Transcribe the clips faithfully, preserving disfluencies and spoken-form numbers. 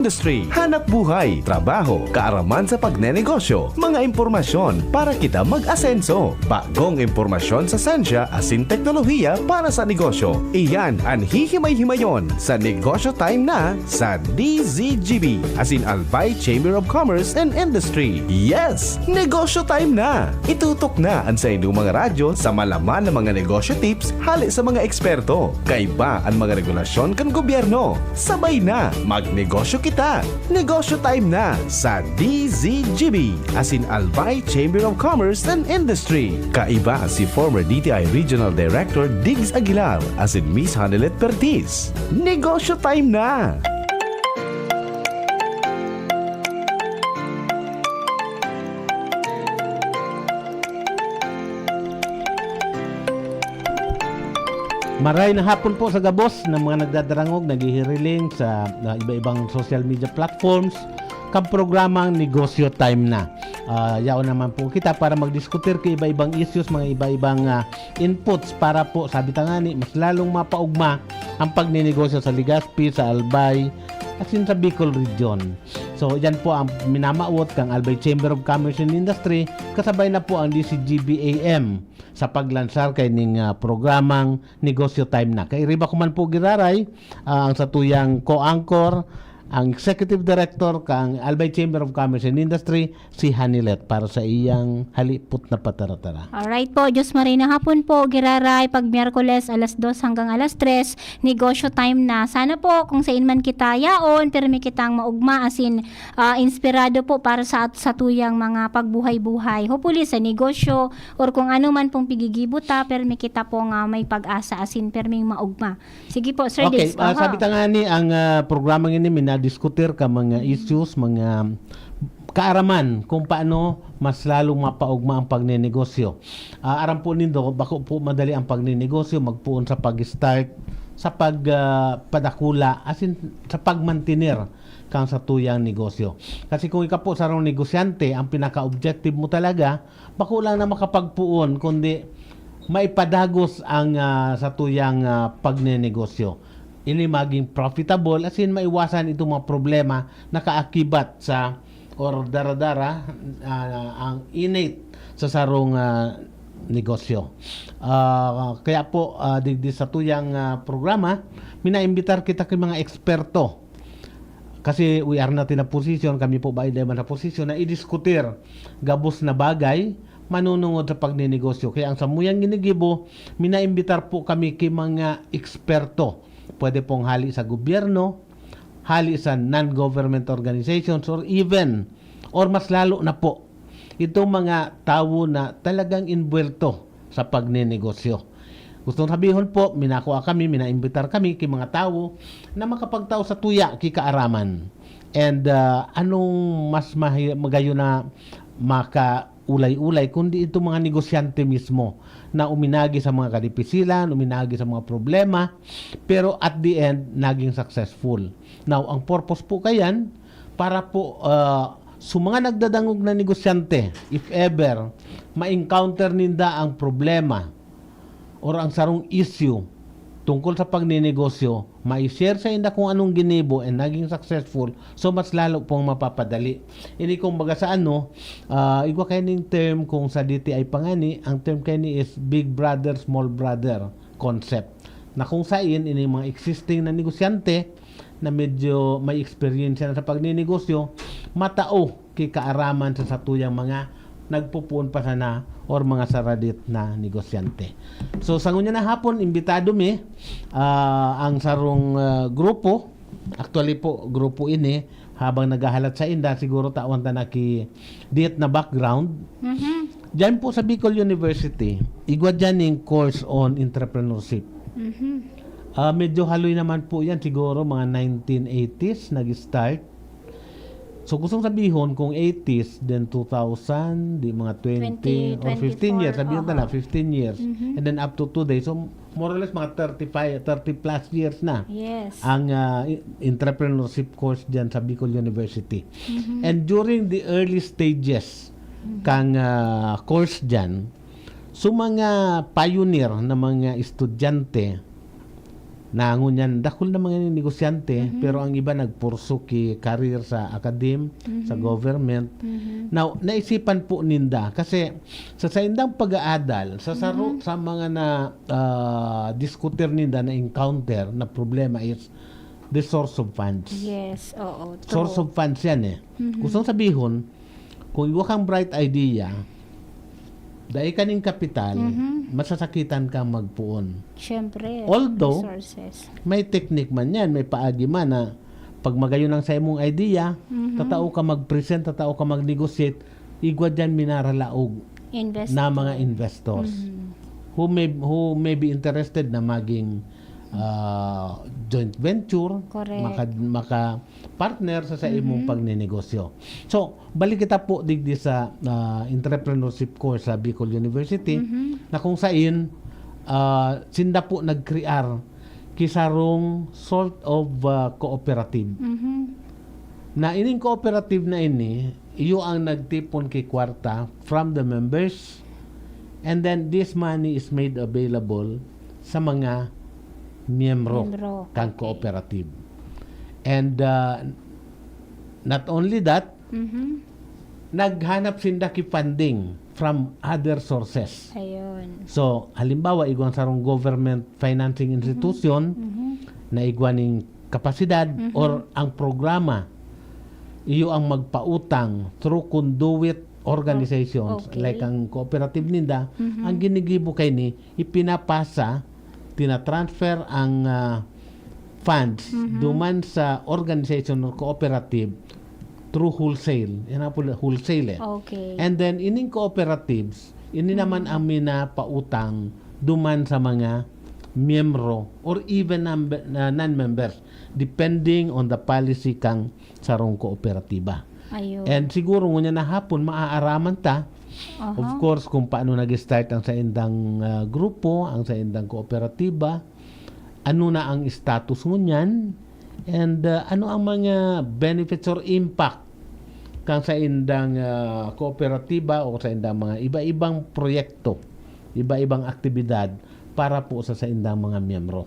Industry, hanap buhay, trabaho, kaaraman sa pagnenegosyo, mga impormasyon para kita mag-asenso, bagong impormasyon sa sensya asin teknolohiya para sa negosyo. Iyan an hihimay-himayon sa Negosyo Time na sa D Z G B asin Albay Chamber of Commerce and Industry. Yes! Negosyo Time na! Itutok na an saindong mga radyo sa malaman na mga negosyo tips hale sa mga eksperto. Kaiba an mga regulasyon kan gobyerno. Sabay na, magnegosyo kita! Negosyo Time na sa D Z G B asin Albay Chamber of Commerce and Industry. Kaiba si former D T I Regional Director Diggs Aguilar asin Miss Hanelet Pertiz. Negosyo Time na! Maray na hapon po sa gabos ng mga nagdadarangog, naghihiriling sa ah, iba-ibang social media platforms kan programang Negosyo Time na. Ah, yaon naman po kita para magdiskutir ka iba-ibang issues, mga iba-ibang ah, inputs para po, sabi ta nga ni, mas lalong mapaugma ang pagninegosyo sa Legazpi, sa Albay, asin sa Bicol Region. So, yan po ang minamawot kang Albay Chamber of Commerce and Industry, kasabay na po ang D C G B A M sa paglansar kaining ah, programang Negosyo Time na. Kairiba ko man po giraray, ah, ang satuyang co-anchor, ang Executive Director kang Albay Chamber of Commerce and Industry, si Hanilet, para sa iyang halipot na pataratara. Alright po, Diyos Marina hapon po, giraray, pag Miyerkules alas dos hanggang alas tres, negosyo time na. Sana po, kung sain man kita yaon, pirmi kitang maugma, asin ah, inspirado po para sa at satuyang mga pagbuhay-buhay. Hopefully, sa negosyo, or kung ano man pong pigigibo ta, pirmi kita po nga may pag-asa, asin pirming maugma. Sige po, Sir Okay, Diggs. ah, Aha. Sabi ta nga ni, ang ah, programang ini, minadiskutir ka mga issues, mga kaaraman kung paano mas lalong mapaugma ang pagnenegosyo. Ah, aram po nindo, bako po madali ang pagnenegosyo, magpoon sa pag-start, sa pag ah, padakula, asin sa pagmantiner kang satuyang negosyo. Kasi kung ikaw po sarong negosyante, ang pinaka-objective mo talaga, bako lang na makapagpoon, kundi maipadagos ang ah, satuyang ah, pagnenegosyo. Ini maging profitable, asin maiwasan itong mga problema na kaakibat sa or daradara ah, ang init sa sarong ah, negosyo. Ah, kaya po, ah, digdi sa tuyang ah, programa, minaimbitar kita kay mga eksperto. Kasi we are not in a position, kami po ba hindi man sa posisyon na idiskutir gabos na bagay manunungod sa pagnenegosyo. Kaya ang samuyang ginigibo, minaimbitar po kami kay mga eksperto. Pwede pong hali sa gobyerno, hali sa non-government organizations, or even, or mas lalo na po, itong mga tawo na talagang inbuwelto sa pagnenegosyo. Gustong sabihon po, minakua kami, minaimbitar kami ki mga tawo na makapagtao sa tuya ki kaaraman. And ah, anong mas mahi- magayon na makaulay-ulay kundi itong mga negosyante mismo na uminagi sa mga kadipisilan, uminagi sa mga problema, pero at the end, naging successful. Now, ang purpose po kayan, para po ah, sa mga nagdadangog na negosyante, if ever ma-encounter ninda ang problema or ang sarong issue tungkol sa pagninegosyo, ma-share sa inda kung anong ginibo and naging successful, so mas lalo pong mapapadali. Ini kung baga sa ano, ah, igwa kayo ning term kung sa D T I pangani, ang term kayo ni is big brother, small brother concept. Na kung sain, ini mga existing na negosyante na medyo may eksperyensya na sa pagninegosyo, matao ki kaaraman sa satuyang mga nagpupuon pa sana or mga saradit na negosyante. So, sa ngunyan na hapon, imbitado mi ah, ang sarong ah, grupo. Actually po, grupo ini, habang naghahalat sa inda, siguro tawan ta na ki diet na background. Mhm. Diyan po sa Bicol University, igwa dyan yung course on entrepreneurship. Mhm. Ah, medyo haloy naman po yan, siguro mga nineteen eighties nag-start. So gustong sabihon kung eighties, then two thousand, di mga twenty or fifteen years, twenty-four, sabihin ta aha. Na, fifteen years. Mhm. And then up to today, so more or less mga thirty-five, thirty plus years na Yes. ang ah, entrepreneurship course dyan sa Bicol University. Mhm. And during the early stages Mhm. kang ah, course dyan, so mga pioneer na mga estudyante, na ngunyan dakul na mga negosyante, Mhm. pero ang iba nagpursu ki career sa academe, sa Mhm. government. Mhm. Now, naisipan po ninda, kasi sa saindang pag-aadal, sa saro, Mhm. sa mga na, ah, diskutir ninda, na encounter na problema is the source of funds. Yes, oo, Source true. of funds yan eh. Mhm. Gustong sabihon, kung iwa kang bright idea, dai ka ning kapital, Mhm. masasakitan kang magpoon. Siyempre, Although, resources. may technique man yan, may paagi man na pag magayon ang sa imong idea, Mhm. tatao ka mag-present, tatao ka mag-negotiate, igwa dyan minaralaog Investors. na mga investors Mhm. who may, who may be interested na maging, ah, joint venture, Correct. maka, maka-partner sa, sa imong Mhm. pagnenegosyo. So, balik kita po digdi sa, ah, entrepreneurship course sa Bicol University, Mhm. na kung sain, ah, sinda po nagkrear ki sarong sort of, ah, cooperative. Mhm. Na ining cooperative na ini, iyo ang nagtipon ki kwarta from the members, and then this money is made available sa mga miyembro Miyembro. kang Okay. cooperative. And, ah, not only that, Mhm. naghanap sinda ki funding from other sources. Ayun. So, halimbawa, igwang sarong government financing Mhm. institution Mhm. na igwa ning kapasidad Mhm. or ang programa, iyo ang magpautang through conduit organizations, Okay. like ang cooperative ninda, Mhm. ang ginigibo kaini, ipinapasa, tinatransfer ang, ah, funds Mhm. duman sa organization or cooperative through wholesale. Yan ang pula-, wholesale eh. Okay. And then, ining cooperatives, ini naman Mhm. ang minapautang duman sa mga miyembro or even number, na non-members, depending on the policy kang sarong kooperatiba. Ayun. And siguro ngunyan na hapon, maaaraman ta, Aha. of course, kung paano nag-start ang saindang, ah, grupo, ang saindang kooperatiba, ano na ang status ngunyan, and, ah, ano ang mga benefits or impact kang saindang, ah, kooperatiba o saindang mga iba-ibang proyekto, iba-ibang aktibidad para po sa saindang mga miyembro.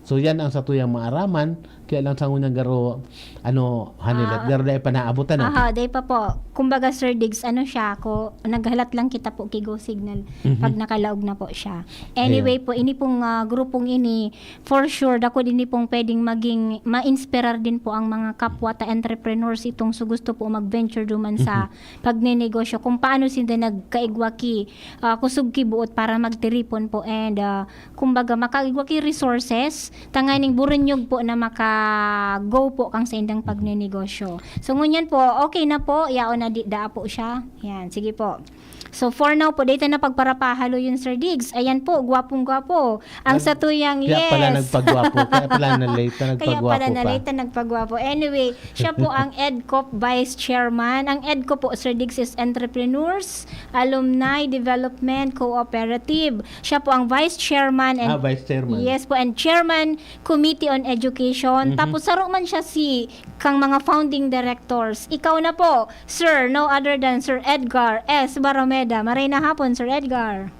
So, yan ang satuyang maaraman. Kaya lang sa ngunyan garo, ano, Hanilet, Ah. garo dai pa naabot, ano? Aha, dai pa po. Kumbaga, Sir Diggs, ano siya, ko, naghalat lang kita po ki Go Signal Mhm. pag nakalaog na po siya. Anyway Ayun. po, ini pong, ah, grupong ini, for sure, dakul ini pong pwedeng maging, ma-inspirar din po ang mga kapwa ta entrepreneurs itong su gusto po mag-venture duman sa Mhm. pagnenegosyo. Kung paano sinda nagkaigwa ki, ah, kusog ki buot para magtiripon po and, ah, kumbaga, makaigwa ki resources, tanganing burunyog po na maka-go po kang saindang pagnenegosyo. So, ngunyan po, okay na po, yaon na di, daa po siya. Yan, sige po. So, for now po, dito na pagparapahalo yun, Sir Diggs. Ayan po, gwapong-gwapo. Ang Nag-, satuyang, kaya pala yes. nagpagwapo. Kaya pala na-late na Kaya pala nagpagwapo pa. na-late na nagpagwapo. Anyway, siya po ang EDCOP Vice Chairman. Ang EDCOP po, Sir Diggs, is Entrepreneurs Alumni Development Cooperative. Siya po ang Vice Chairman and Ah, Vice Chairman. Yes po, and Chairman Committee on Education. Mhm. Tapos saro man siya si kang mga founding directors. Ikaw na po, Sir, no other than Sir Edgar S. Baromeda. Maray na hapon, Sir Edgar.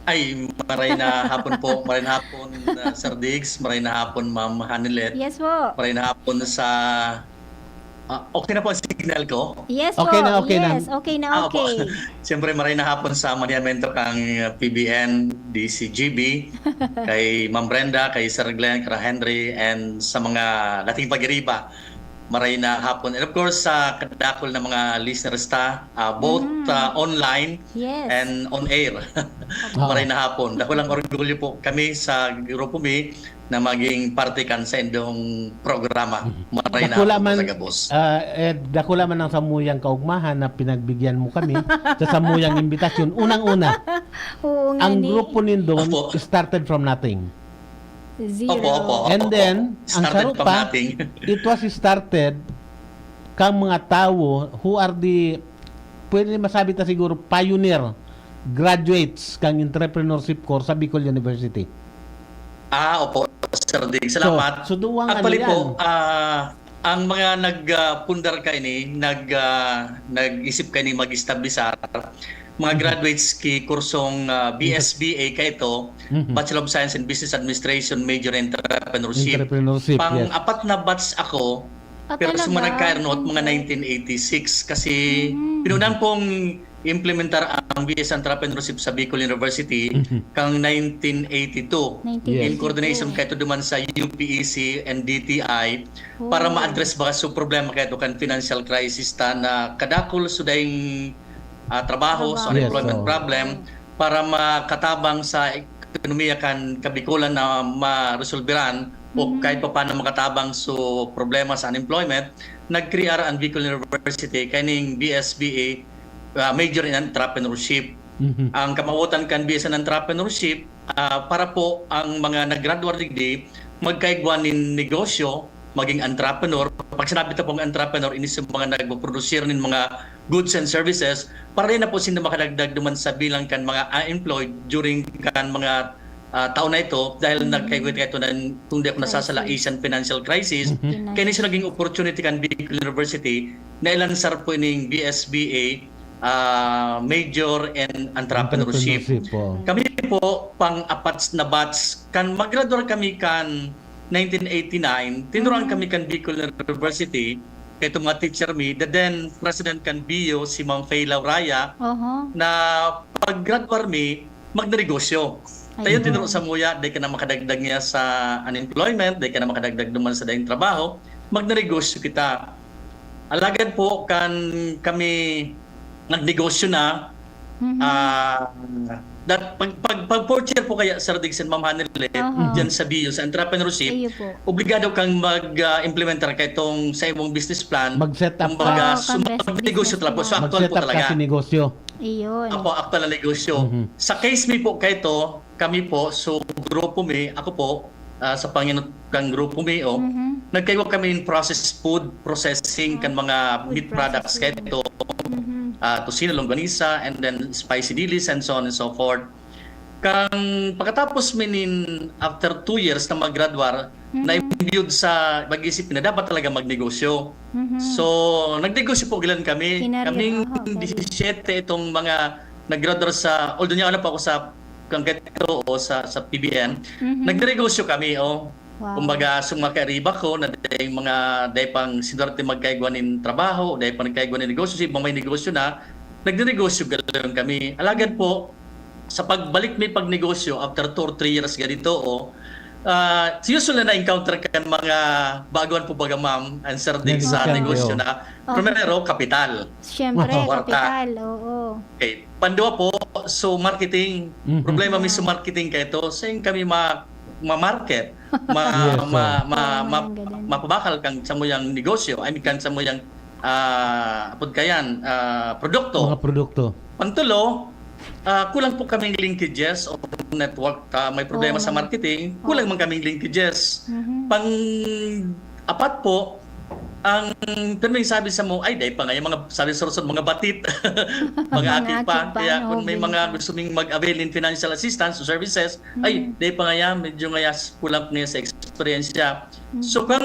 Ay, maray na hapon po. Maray na hapon, uh, Sir Diggs. Maray na hapon, Ma'am Hanilet. Yes po. Maray na hapon sa, ah, okay na po ang signal ko? Yes Okay po. na, okay na. Yes, okay na, Ah, opo. okay. Siyempre, maray na hapon sa maniyamento kang, uh, P B N, D C G B, kay Ma'am Brenda, kay Sir Glenn, kay Henry, and sa mga dating pag-iriba. Maray na hapon. And of course, sa kadakul na mga listeners ta, ah, both, Mm. ah, online Yes. and on air. Opo. Maray na hapon. Dakulang orgulyo po kami sa grupo mi na maging parte kan sa indong programa. Mhm. Maray na Dakula hapon po man, sa gabos. ah, eh, dakula man ang samuyang kaugmahan na pinagbigyan mo kami sa samuyang imbitasyon. Unang-una, Oo nga ang ni. grupo nindon Opo. started from nothing. Zero. Opo, opo, And opo, then, opo. ang Started saro from pa, nothing. it was started kang mga tawo who are the, pwede masabi ta siguro, pioneer graduates kang entrepreneurship course sa Bicol University. Ah, opo, Sir Dig. So, Salamat. so duwang ano Actually po, yan? ah, ang mga nag, ah, pundar kaini, nag, ah, nag-isip kaini mag-establisar, mga graduates ki kursong, ah, B S B A kaito, Bachelor of Science in Business Administration, major in entrepreneurship. Entrepreneurship, yes. Pang-apat na batch ako, Ah, pero sa mga talaga? nagkaroon mga Okay. nineteen eighty-six kasi pinunang pong implementar ang B S entrepreneurship sa Bicol University kang nineteen eighty-two. Nineteen In eighty-two. Coordination kaito duman sa U P E C and D T I para Oh. ma-address ba so problema kaito kan financial crisis ta na kadakul so daing, ah, trabaho, so Trabaho. Yes, unemployment oo. problem, para makatabang sa ekonomiya kan Kabikolan na maresolberan o kahit papaano makatabang so problema sa unemployment, nag-crear ang Bicol University kaining B S B A, ah, major in entrepreneurship. Mhm. Ang kamawotan kan B S in entrepreneurship, ah, para po ang mga naggraduar digdi magkaigwa nin negosyo, maging entrepreneur. Pag sinabi ta pong entrepreneur, ini sa mga nagpoprodusir nin mga goods and services, para na po sinda makadagdag duman sa bilang kan mga unemployed during kan mga, ah, taon na ito dahil nagkaigwa kaito na, kung di ako nasasala, Asian financial crisis. Financial. Kaya ini siya naging opportunity kan Bicol University na ilansar po ining B S B A, ah, major in entrepreneurship. Entrepreneurship, oo. Kami po, pang-apat na batch, kan mag-graduar kami kan nineteen eighty-nine, tinuruan kami kan Bicol University, kay itong mga teacher mi, the then president kan B U, si Ma'am Faye Lauraya, Oho. na pag-graduar mi, magnegosyo. Tayo Ayun. tinuro sa muya, di ka na makadagdag niya sa unemployment, di ka na makadagdag duman sa daing trabaho, magnegosyo kita. Alagad po, kan kami nagnegosyo na, Mhm. ah, that, pag, pag, pag fourth year po kaya, Sir Diggs and Ma'am Hanilin, Aha. dyan sa B U, sa entrepreneurship, Iyo po. obligado kang mag-, ah, implementar kaitong sa imong business plan. Mag-set up Kumbaga, Oo, kang sumag-negosyo business talaga. plan. So, actual Mag-set po up talaga. Kasi negosyo. Iyon. Apo, actual na negosyo. Mhm. Sa case mi po kaito, kami po, so grupo mi, ako po, ah, sa panginot kang grupo mi, oh, Mhm. nagkaigwa kami in processed food processing kan mga Food meat products processing. Kaito, Mhm. ah, tocino, longganisa, and then spicy dilis, and so on and so forth. Kang pagkatapos mi nin, after two years na mag-graduar, Mhm. na-imbued sa pag-isip na dapat talaga magnegosyo. Mhm. So, nagnegosyo po gilan kami. Kinarya, Kaming aha, okay. disisyete itong mga nag-graduar sa, although niya ano pa ako sa Kangketo o sa, sa P B M, Mhm. nagnegosyo kami, oh. Wow. Kumbaga, sa mga kairiba ko, na dahil mga, dahil pang sinuwerte magkaigwa nin trabaho, dahil pang nagkaigwa nin negosyo, si ibang may negosyo na, nagnegosyo ganoon kami. Alagad po, sa pagbalik mi pagnegosyo, after two or three years ganito, oh, ah, usually na-encounter kan mga baguhan po baga, ma'am, and Sir Dick sa Negosyante, negosyo oh. na, primero, kapital. Siyempre, Kwarta. kapital, oo. Okay. Pandua po, so marketing. Mhm. Problema mi sa marketing kaito, saan kami ma-, ma-market, ma-, Yes, ma-, sir. ma-, Oo, ma-, mga ganun. mapabakal kan samuyang negosyo, I mean, kan samuyang, ah, apod kayan, ah, produkto. Mga produkto. Pantulo, ah, kulang po kaming linkages o network. Ah, may problema sa Oo. marketing, kulang Oo. man kaming linkages. Mhm. Pang-apat po, ang pirming sabi sa mo, "Ay, dai pa nga yung mga," sabi sa Luzon, "mga batit." Mga Mga aki pa. aki pa, Kaya no, kung may ganyan mga pa. gusto ming mag-avail in financial assistance o services, "Ay, Mhm. dai pa nga yan, medyo nga yas, kulang nga sa experience siya." Mhm. So, kang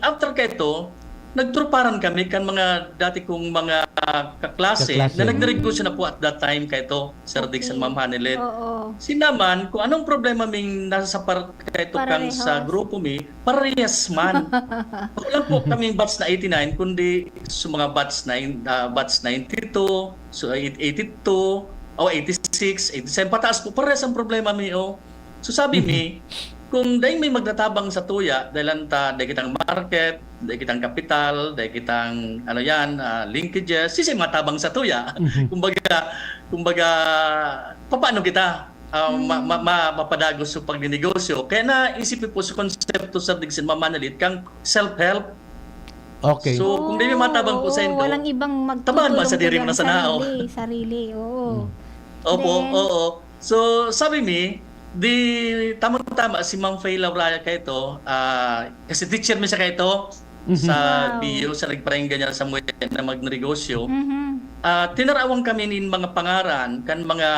after kaito, nagtruparan kami kan mga dati kong mga kaklase, Kaklase. na nagnegosyo na po at that time kaito, Sir Dix and Okay. Ma'am Hanelet. Oo. Sinaman, kung anong problema ming nasa sa par-, kaito kang sa Parehas. grupo mi, parehas man. Wala po kaming batch na eighty-nine, kundi sa mga batch nine, ah, batch ninety-two, so eight-, eighty-two, o eighty-six, eighty-seven, pataas po, parehas ang problema mi, oh. So sabi mi, kung dahil may magtatabang sa tuya, dahil lang ta, dahil kitang market, dahil kitang kapital, dahil kitang, ano yan, ah, linkages, sisay matabang sa tuya. Mhm. Kumbaga, kumbaga, papaano kita, ah, ma-, ma-, ma-, mapadagos sa pagninegosyo? Kaya naisip ko po sa konsepto sa Digsin Mamanalit, kang self-help. Okay. So, kung di may matabang po sa Oo, indo, walang ibang tabangan mo magtutulong sa diri kundi mo na ang sa nao. Sarili, sarili, oo. Opo, Then, oo. So, sabi mi, di tamang-tama si Ma'am Faye Lauraya kaito, ah, kasi teacher mi siya kaito Mhm. sa Wow. B U, sa nagparinggan niya sa mga na magnegosyo. Mhm. Ah, tinarawan kami nin mga pangaran kan mga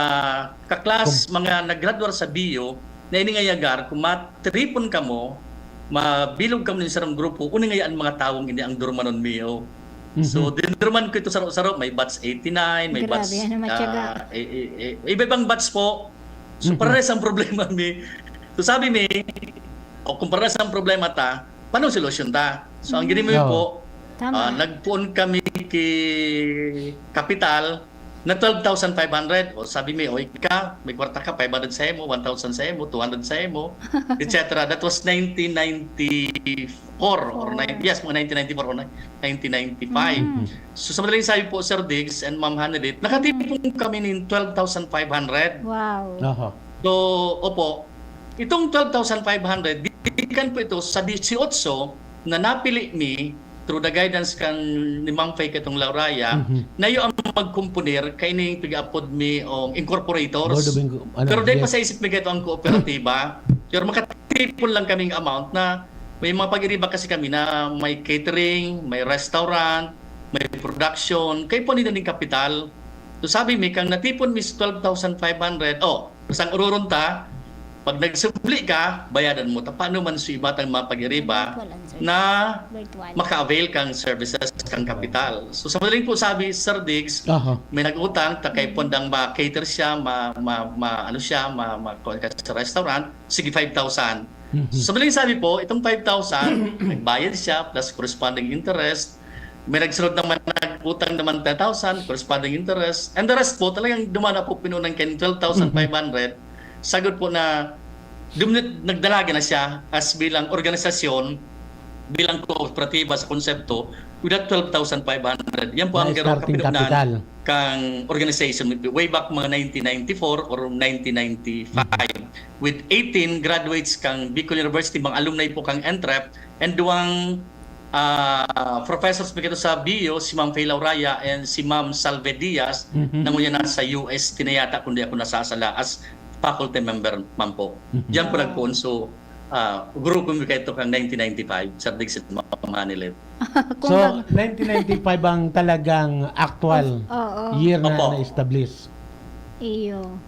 kaklas, mga naggraduar sa B U na iningayagar kung matiripon kamo, mabilog kamo nin sarong grupo, uningayaan mga tawong ini ang durmanon mi, oh. So, Mhm. dinuruman ko ito saro-saro. May batch eighty-nine, may Grabe, batch, ano, matyaga. ah, i-, i-, i-, iba-ibang batch po. So, Mhm. parehas ang problema mi. So, sabi mi, "O, kung parehas ang problema ta, paano solusyon ta?" So, ang gini mi Oo. po, Tama. ah, nagpoon kami ki kapital na twelve thousand five hundred. O, sabi mi, "O, ika, may kwarta ka, five hundred sa imo, one thousand sa imo, two hundred sa imo, et cetera." That was nineteen ninety-four or nine, Four. yes, mga nineteen ninety-four or ni-, nineteen ninety-five. Mm. So, sa madaling sabi po, Sir Diggs and Ma'am Hanelit, nakatipon Mm. kami nin twelve thousand five hundred. Wow. Aha. So, opo, itong twelve thousand five hundred, gikan po ito sa dieciocho na napili mi through the guidance kan ni Ma'am Faye katong Lauraya, Mhm. na iyo ang magkomponer kaining pig-apod mi o incorporators. Board of Inco-, ano, Pero dahil yes. pa sa isip mi kaito ang kooperatiba, pero makatipon lang kaming amount na may mga pag-iriba kasi kami na may catering, may restaurant, may production, kay po nila ning kapital. So sabi mi, kang natipon mi sa twelve thousand five hundred, oh, sang ururon ta, pag nagsubli ka, bayadan mo ta. Paano man sa iba tang mga pag-iriba Virtual answer. na Virtual. maka-avail kang services, kang kapital? So, sa madaling po sabi, Sir Diggs, Aha. may nag-utang, ta kay pondang ma-cater siya, ma-, ma-, ma-, ano siya, ma-, ma-, kuwan ka sa restaurant, sige, five thousand. Mhm. So, sa madaling sabi po, itong five thousand, nagbayad siya, plus corresponding interest, may nagsunod naman, nag-utang naman ten thousand, corresponding interest. And the rest po, talagang dumana po pinunan kay twelve thousand five hundred. Sagod po na dum-, nagdalaga na siya as bilang organisasyon, bilang kooperatiba sa konsepto, with that twelve thousand five hundred. Yan po Na ang garo starting kapinunan capital. kang organization way back mga nineteen ninety-four or nineteen ninety-five. With eighteen graduates kang Bicol University, mga alumni po kang entrep, and duwang, ah, professors mi kaito sa B U, si Ma'am Faye Lauraya and si Ma'am Salve Diaz, Mhm. na ngunyan nasa U S tinayata, kung di ako nasasala, as faculty member man po. Mhm. Diyan po Ah. nagpoon. So, ah, grupo mi kaito kang nineteen ninety-five, Sir Diggs and Ma'am Hanelit. So, Kumbaga nineteen ninety-five ang talagang actual Of-, oo. year na Opo. na-establish. Iyo.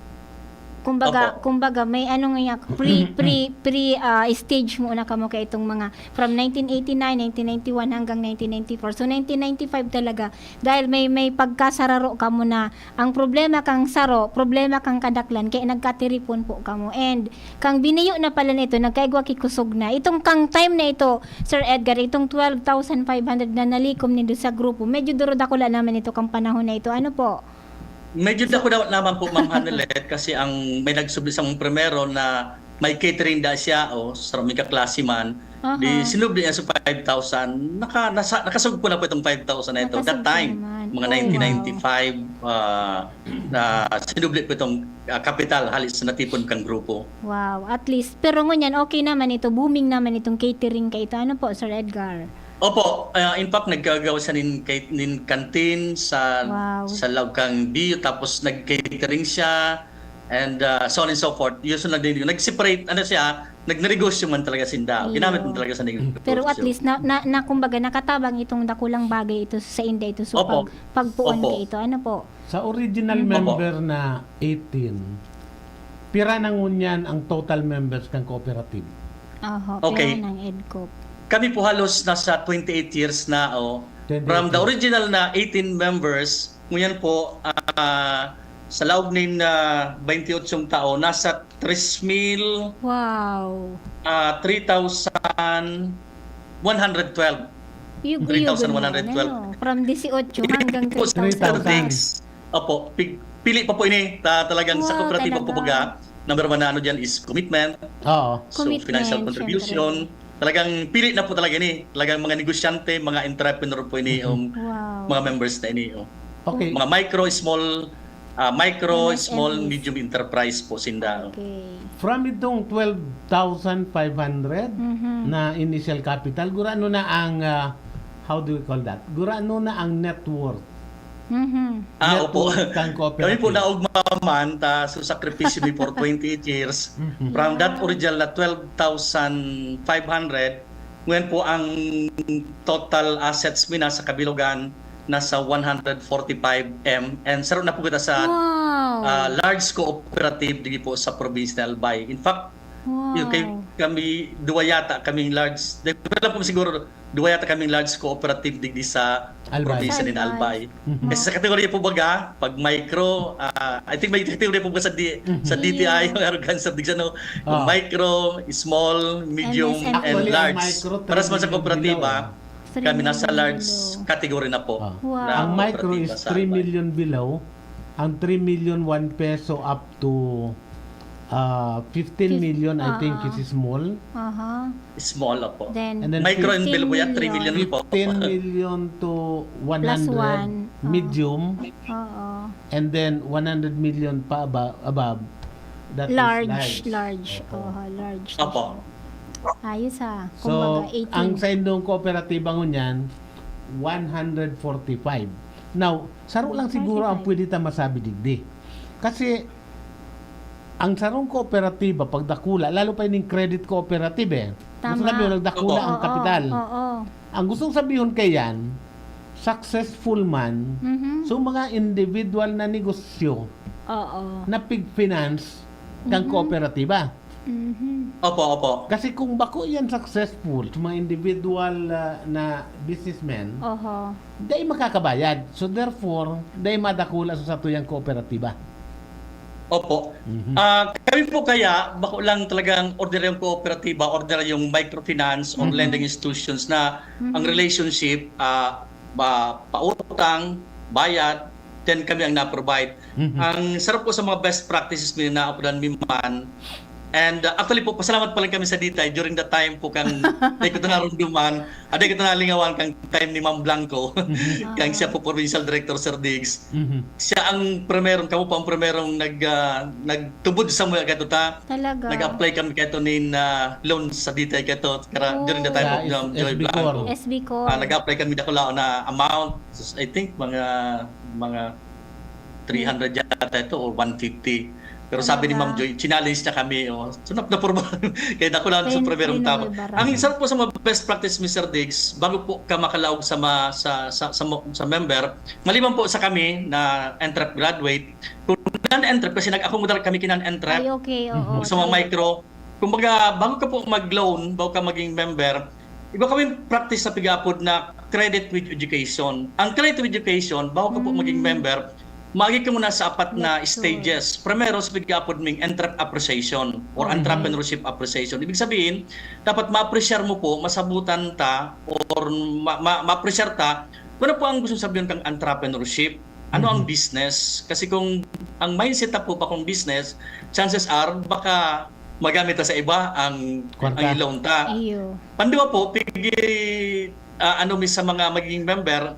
Kumbaga, Opo. kumbaga, may ano nga, pre, pre, pre, ah, stage muna kamo kay itong mga from nineteen eighty-nine, nineteen ninety-one hanggang nineteen ninety-four. So, nineteen ninety-five talaga, dahil may, may pagkasararo kamo na ang problema kang saro, problema kang kadaklan, kaya nagkatiripon po kamo. And kang biniyo na pala nito, nagkaigwa ki kusog na. Itong kang time na ito, Sir Edgar, itong twelve thousand five hundred na nalikom nindo sa grupo, medyo duro dakula naman ito kang panahon na ito. Ano po? Medyo dakula naman po, Ma'am Hanelet, kasi ang may nagsubli sa primero na may catering da siya, o, sa may kaklase man, Aha. di sinubli niya sa five thousand, naka-, nasa-, nakasugpo na po itong five thousand na ito. That Nakasugpo time, naman. mga Oh, wow. nineteen ninety-five, ah, na sinubli po itong, ah, kapital hali sa natipon kang grupo. Wow, at least. Pero ngunyan, okay naman ito, booming naman itong catering kaito. Ano po, Sir Edgar? Opo, ah, in fact, nagkagawa siya nin, kay-, nin canteen sa, Wow. sa laog kang B U, tapos nag-catering siya, and, ah, so on and so forth. Usually, nag-, nag-separate, ano siya, nagnegosyo man talaga sinda. Iyo. Ginamit man talaga sa negosyo. Pero at least, na, na, na, kumbaga, nakatabang itong dakulang bagay ito sa inda ito. So, Opo. pag, pagpuon Opo. kaito, ano po? Sa original Mm. member Opo. na eighteen, pira na ngunyan ang total members kan cooperative? Oho, Okay. pira nang EDCOP? Kami po halos nasa twenty-eight years na, oh. Twenty-eight From the years. original na eighteen members, ngunyan po, ah, sa laog nin, ah, twenty-eight taon, nasa tres mil, Wow. ah, three thousand one hundred twelve. Yugo-yugo Three thousand one hundred twelve. naman, ano? From dieciocho Hindi hanggang po, Sir three thousand. Diggs. Opo, pig-, pili pa po ini. Ta-, talagang sa Wow, kooperatiba po talaga. baga, number one na ano dyan is commitment. Oo. So, Commitment, financial contribution. syempre. Talagang pili na po talaga ini. Talagang mga negosyante, mga entrepreneur po ini, Mhm. um, Wow. mga members na ini, oh. Okay. Mga micro, small, ah, micro, M S M Es. small, medium enterprise po sinda, oh. Okay. From itong twelve thousand five hundred Mhm. na initial capital, gurano na ang, ah, how do we call that? Gurano na ang net worth? Mhm. Ah, Net opo. worth kang Kami po cooperative. naugma man, ta, so sakripisyo mi for twenty-eight years. Mhm. From that Ah. original na twelve thousand five hundred, ngayon po ang total assets mi na sa kabilugan nasa one hundred forty-five M, and saro na po kita sa, Wow. ah, large cooperative dito po sa probinsya ng Albay. In fact, Wow. yun, kay, kami, duwa yata kaming large, di ko alam kung siguro, duwa yata kaming large cooperative digdi sa Albay. probinsya nin Albay. Mhm. Kasi sa kategorya po baga, pag micro, ah, I think may kategorya po baga sa, D, sa Mhm. D T I, yung arrogancy of Digsa, no? Yung Ah. micro, small, medium, M S M E. and Actually, ang large. micro, Para sa mga three million kooperatiba, below. Three kami nasa million large below. category na po. Ah. Wow. Na Ang micro is kooperatiba sa three Albay. million below. Ang three million, one peso up to ah, fifteen million, I think, Ah. is small. Aha. Small, opo. Then, And then Micro and fifteen below po yan, three million. million po. Fifteen million to one hundred, Plus one. Oh. medium, Oo. and then one hundred million pa aba- above. That is Large, large. large. Opo. Oho, large na Opo. siya. Ayos ha. So, Kumbaga, eighteen. Ang sa indong kooperatiba ngunyan, one hundred forty-five. Now, saro lang siguro ang Forty-five. Pwede ta masabi digdi. Kasi, ang sarong kooperatiba, pag dakula, lalo pa ining credit cooperative eh. Gusto Tama. Sabihin, nagdakula Opo. ang Oo, kapital. Oo. Ang gustong sabihon kaiyan, successful man, Mhm. so mga individual na negosyo Oo. na pig-finance kang Mhm. kooperatiba. Mhm. Opo, opo. Kasi kung bako yan successful sa mga individual ah, na businessmen, Oho. dai makakabayad. So therefore, dai madakula sa satuyang kooperatiba. Opo. Mhm. Ah, kami po kaya, bako lang talagang ordinaryong kooperatiba, ordinaryong microfinance or Mhm. lending institutions na Mhm. ang relationship, ah, ba, pautang, bayad, then kami ang na-provide. Mhm. Ang sarap po sa mga best practices mi na apudan mi man. And uh, actually po, pasalamat pa lang kami sa D T I during the time po kang di ko ito narumduman, ah, di ko ito nalingawan kang time ni Ma'am Blanco. Mhm. Kang siya po provincial director, Sir Diggs. Mhm. Siya ang primerong, kamo po ang primerong nag, ah, nagtubod sa mga gato ta. Talaga. Nag-apply kami kaito nin ah, loan sa D T I kaito kara, Oh. during the time Sa of Ma'am S- Joy S B Blanco. Corps. S B Corps. Ah, nag-apply kami dakula na amount. I think mga mga three hundred yata ito or one fifty. Pero sabi ni Talaga? Ma'am Joy, challenge niya kami. Oh. So, nap- napurba. Kaya dakula sa Pen- primerong Pinoy tabo. Barang. Ang isa po sa mga best practice, Mister Diggs, bago po ka makalaog sa, ma, sa, sa, sa, mo- sa member, maliban po sa kami na NTREP graduate, kung non-NTREP, kasi nag-accommodate kami kinan NTREP, Ay, okay, oo. sa mga micro, kumbaga, bago ka po mag-loan, bago ka maging member, iba kami practice sa pig-apod na credit with education. Ang credit with education, bago ka po Mm. maging member, maagi ka muna sa apat na Lecture. stages. Primero, sa pig-apod ming NTREP appreciation or Okay. entrepreneurship appreciation. Ibig sabihin, dapat ma-appreciate mo po, masabutan ta, or ma- ma- ma-appreciate ta, ano po ang gusto sabihin kang entrepreneurship? Ano ang Mhm. business? Kasi kung ang mindset ta po pa kung business, chances are, baka magamit na sa iba ang, Kwarta. ang loan ta. Iyo. Panduwa po, pigi, ah, ano mi sa mga magiging member,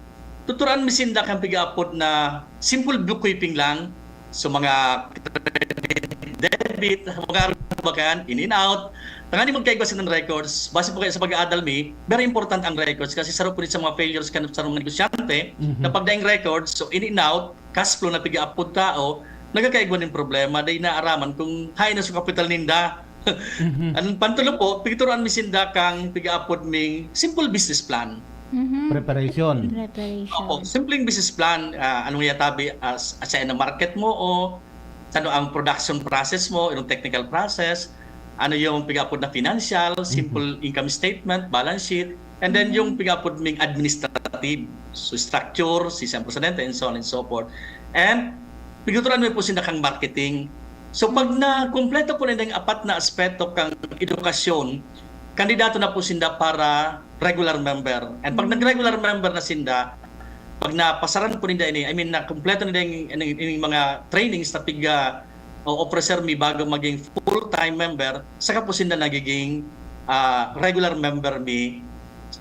tuturuan mi sinda kan pig-aapod na simple bookkeeping lang. So, mga credit, debit, mga bakan, in and out. Tangani magkaigwa sa records. Base po kayo sa pag-aadal mi, very important ang records kasi saro po rin sa mga failures kan sa mga negosyante, Mhm. na pagdaing records, so in and out, cash flow na pig-aapod tao, nagkakaigwa nin problema, dahil naaraman kung hain na sa kapital ninda. Mhm. Ang pantulo po, pigturuan mi sinda kang pig-aapod ming simple business plan. Mhm. Preparation. Preparation. Opo, simpleng business plan, ah, anong yatabi as, as sa market mo o ano ang production process mo, yung technical process, ano yung pig-aapod na financial, simple income statement, balance sheet, and then yung pig-aapod ming administrative, so structure, si San Presidente, and so on and so forth. And pigtuturuan mi po sinda kang marketing. So pag na kompleto po ninda ang apat na aspeto kang edukasyon, kandidato na po sinda para regular member. And pag nag-regular member na sinda, pag napasaran po ninda ini, I mean, na kompleto ninda yung, yung, yung mga trainings na piga o officer mi bago maging full-time member, saka po sinda nagiging ah, regular member mi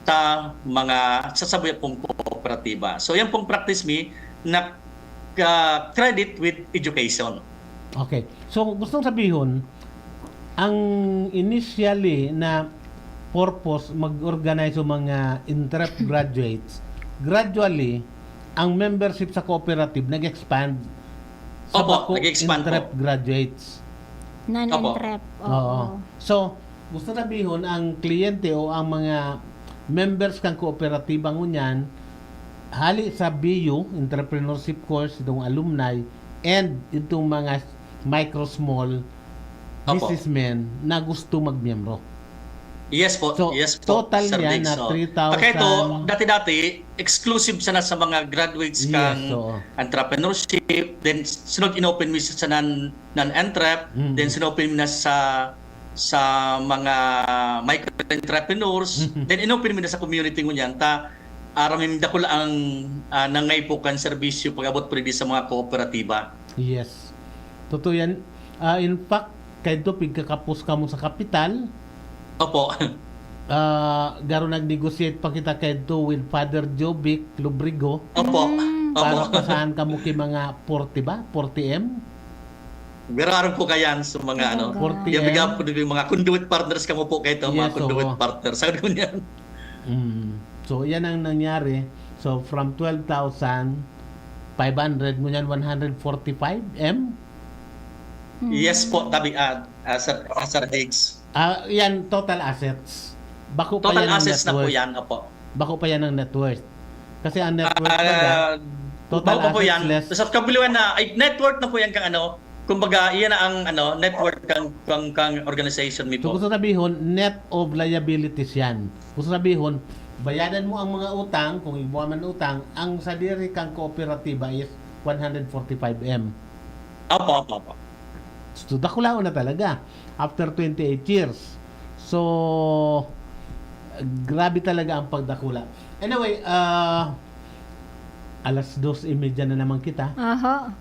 sa mga sa sabuya pong kooperatiba. So yan pong practice mi na ah, credit with education. Okay. So, gustong sabihon, ang initially na purpose mag-organize sa mga NTREP graduates, gradually, ang membership sa cooperative nag-expand sa Opo, bako nag-expand po. NTREP graduates. Non-NTREP. Oo. So, gusto sabihon ang kliyente o ang mga members kan kooperatiba ngunyan, hali sa B U, entrepreneurship course, itong alumni, and itong mga micro small, Opo. Businessmen na gusto magmiyembro. Yes po, So, yes po, total Sir yan Diggs, na oh. three thousand. Kaya ito, dati-dati, exclusive sana sa mga graduates Yes, kang oo. entrepreneurship, then sunod inopen mi sa nan, nan entrep, Mm. then sinopen mi na sa sa mga micro entrepreneurs, Mhm. then inopen mi na sa community ngunyan, ta aram mi dakul ang, ah, nangaipo kan serbisyo pag-abot pwede sa mga kooperatiba. Yes. Totoo yan. Ah, in fact, kaidto pigkakapos kamo sa kapital, Opo. ah, garo nag-negotiate pa kita kaidto with Father Jovic Lubrigo Opo. Mm. para Opo. pasahan kamo ki mga forty ba? Forty M? Garo aram po kayan sa mga, ano, Forty M. Yan, biga po yung mga conduit partners kamo po kayo, mga Yes, conduit oo. partners. Sabi ko niyan. Mm. So, yan ang nangyari. So, from twelve thousand five hundred, ngunyan one hundred forty-five M? Yes po, tabi, ah, ah, Sir, ah, Sir Diggs. Ah, yan, total assets. Bako pa Total yan ang assets net na po worth. yan, opo. Bako pa yan ang net worth. Kasi ang net worth talaga, Ah, total bako po assets yan. less. Sa kabuliwan na, ay, net worth na po yan kang ano, kumbaga, iyan na ang ano, net worth kang, kang, kang organization mi So, po. gusto sabihon, net of liabilities yan. Gusto sabihon, bayadan mo ang mga utang, kung igwa man utang, ang sadiri kang kooperatiba is one hundred forty-five M. Opo, opo, opo. So, dakulaon na talaga after twenty-eight years. So, grabe talaga ang pagdakula. Anyway, ah, alas dos y media na naman kita. Aha.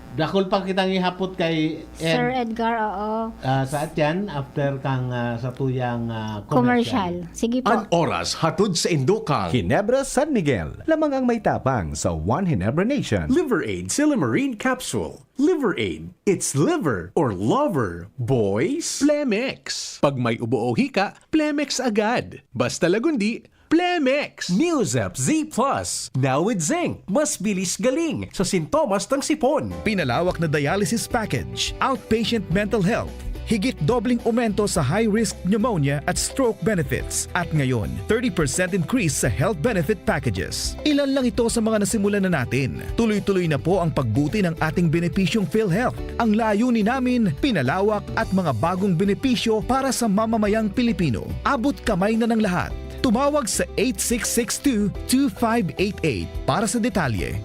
Dakul pa kitang ihapot kay Ed, Sir Edgar, oo. ah, sa atyan, after kang, ah, sa tuyang, ah, commercial. Commercial. Sige po. An oras hatod sa Indokang Ginebra San Miguel. Lamang ang may tapang sa One Ginebra Nation. Liver Aid Silymarin Capsule. Liver Aid. It's liver or lover, boys. Plemex. Pag may ubo o hika, Plemex agad. Basta lagundi, Plemex. Neozep Z Plus. Now with zinc. Mas bilis galing sa sintomas ng sipon. Pinalawak na dialysis package, outpatient mental health, higit dobleng aumento sa high-risk pneumonia at stroke benefits. At ngayon, thirty percent increase sa health benefit packages. Ilan lang ito sa mga nasimulan na natin. Tuloy-tuloy na po ang pagbuti ng ating benepisyong PhilHealth. Ang layunin namin, pinalawak at mga bagong benepisyo para sa mamamayang Pilipino. Abot kamay na ng lahat. Tumawag sa eight six six two, two five eight eight para sa detalye.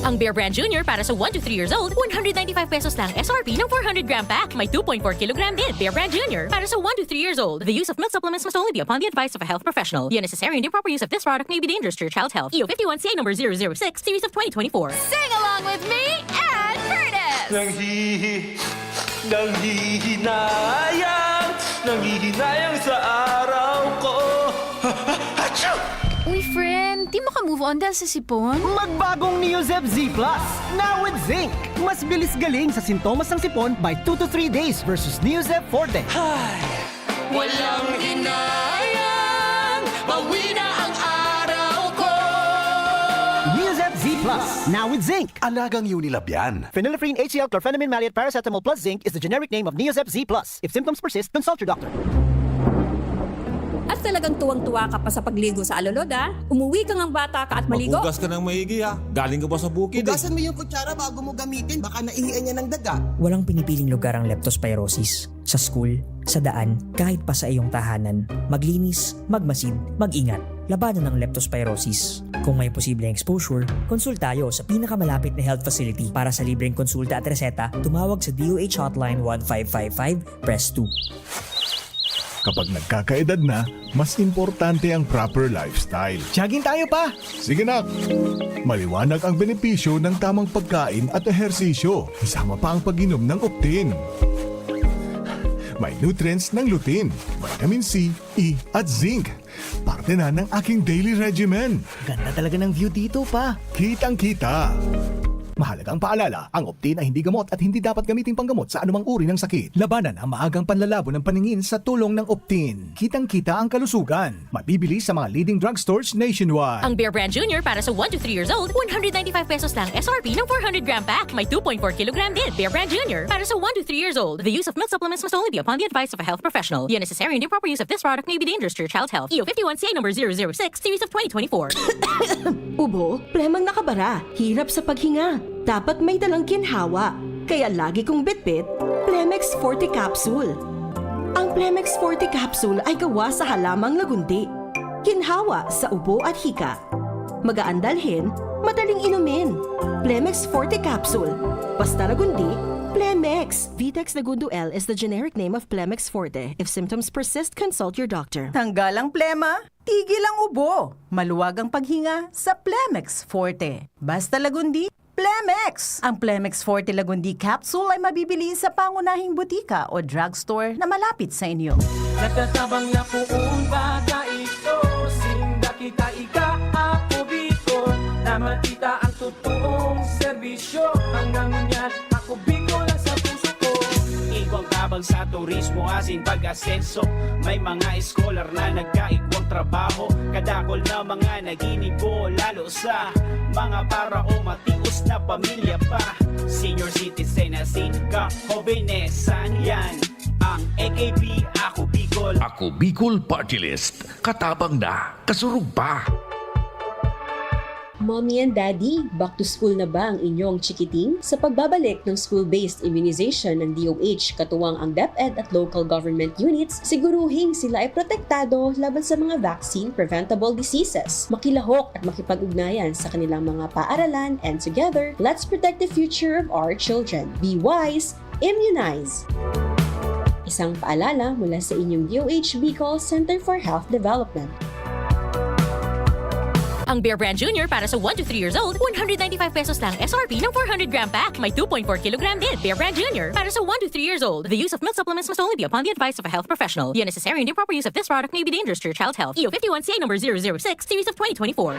Ang Bear Brand Junior para sa one to three years old, one hundred ninety-five pesos lang S R P ng four hundred gram pack. May two point four kilogram din. Bear Brand Junior para sa one to three years old. The use of milk supplements must only be upon the advice of a health professional. The unnecessary and improper use of this product may be dangerous to your child's health. E O fifty-one C A number zero zero six, series of twenty twenty-four. Sing along with me and Curtis! Nanghihi-, nanghihinayang, nanghihinayang sa araw ko. Ha, ha, achoo! Uy, friend, di mo ka move on dahil sa sipon? Magbagong Neozep Z Plus, now with zinc. Mas bilis galing sa sintomas ng sipon by two to three days versus Neozep Forte. Hay! Walang hinayang, bawi na ang araw ko. Neozep Z Plus, now with zinc. Alagang Unilab yan. Phenylephrine H C L chlorphenamine maleate paracetamol plus zinc is the generic name of Neozep Z Plus. If symptoms persist, consult your doctor. At talagang tuwang-tuwa ka pa sa pagligo sa alulod, ah? Umuwi ka ngang bata ka at maligo? Maghugas ka ng maigi, ha? Galing ka pa sa bukid, eh. Hugasan mo yung kutsara bago mo gamitin, baka naihian niya ng daga. Walang pinipiling lugar ang leptospirosis. Sa school, sa daan, kahit pa sa iyong tahanan. Maglinis, magmasid, mag-ingat. Labanan ang leptospirosis. Kung may posibleng exposure, konsulta tayo sa pinakamalapit na health facility. Para sa libreng konsulta at reseta, tumawag sa D O H Hotline one five five five, press two. Kapag nagkakaedad na, mas importante ang proper lifestyle. Jogging tayo, Pa! Sige, nak! Maliwanag ang benepisyo ng tamang pagkain at ehersisyo, kasama pa ang pag-inom ng Optin. May nutrients ng lutein, vitamin C, E at zinc. Parte na ng aking daily regimen. Ganda talaga ng view dito, Pa. Kitang-kita. Mahalagang paalala, ang Optin ay hindi gamot at hindi dapat gamiting panggamot sa anumang uri ng sakit. Labanan ang maagang panlalabo ng paningin sa tulong ng Optin. Kitang-kita ang kalusugan. Mabibili sa mga leading drugstores nationwide. Ang Bear Brand Junior para sa one to three years old, one hundred ninety-five pesos lang S R P ng four hundred gram pack. May two point four kilogram din. Bear Brand Junior para sa one to three years old. The use of milk supplements must only be upon the advice of a health professional. The unnecessary and improper use of this product may be dangerous to your child's health. E O fifty-one C A number zero zero six, series of twenty twenty-four. Ubo, plemang nakabara, hirap sa paghinga. Dapat may dalang ginhawa. Kaya lagi kong bitbit, Plem Plemex Forte Capsule. Ang Plemex Forte Capsule ay gawa sa halamang lagundi. Ginhawa sa ubo at hika. Magaan dalhin, madaling inumin. Plemex Forte Capsule. Basta lagundi, Plemex. Vitex Lagundo L is the generic name of Plemex Forte. If symptoms persist, consult your doctor. Tanggal ang plema, tigil ang ubo. Maluwag ang paghinga sa Plemex Forte. Basta lagundi, Plemex! Ang Plemex Forte Lagundi Capsule ay mabibili sa pangunahing butika o drugstore na malapit sa inyo. Nagtatabang na poon baga ito, sinda kita ika, ako Bicol, na makita ang totoong serbisyo. Hanggang ngunyan, ako Bicol ang sa puso ko. Igwang tabang sa turismo asin pag-asenso. May mga scholar na nagkaigwang trabaho. Kadakol na mga naginibo, lalo sa mga para o matios na pamilya pa. Senior citizen asin kahobenesan yan. Ang A K P, Ako Bicol. Ako Bicol Party List. Katabang na, kasurog pa. Mommy and Daddy, back to school na ba ang inyong chikiting? Sa pagbabalik ng school-based immunization ng D O H, katuwang ang DepEd at local government units, siguruhing sila ay protektado laban sa mga vaccine-preventable diseases. Makilahok at makipag-ugnayan sa kanilang mga paaralan, and together, let's protect the future of our children. Be wise, immunize! Isang paalala mula sa inyong D O H Bicol Center for Health Development. Ang Bear Brand Junior para sa one to three years old, one hundred ninety-five pesos lang S R P ng four hundred gram pack. May two point four kilogram din. Bear Brand Junior para sa one to three years old. The use of milk supplements must only be upon the advice of a health professional. The unnecessary and improper use of this product may be dangerous to your child's health. E O fifty-one C A number zero zero six, series of twenty twenty-four.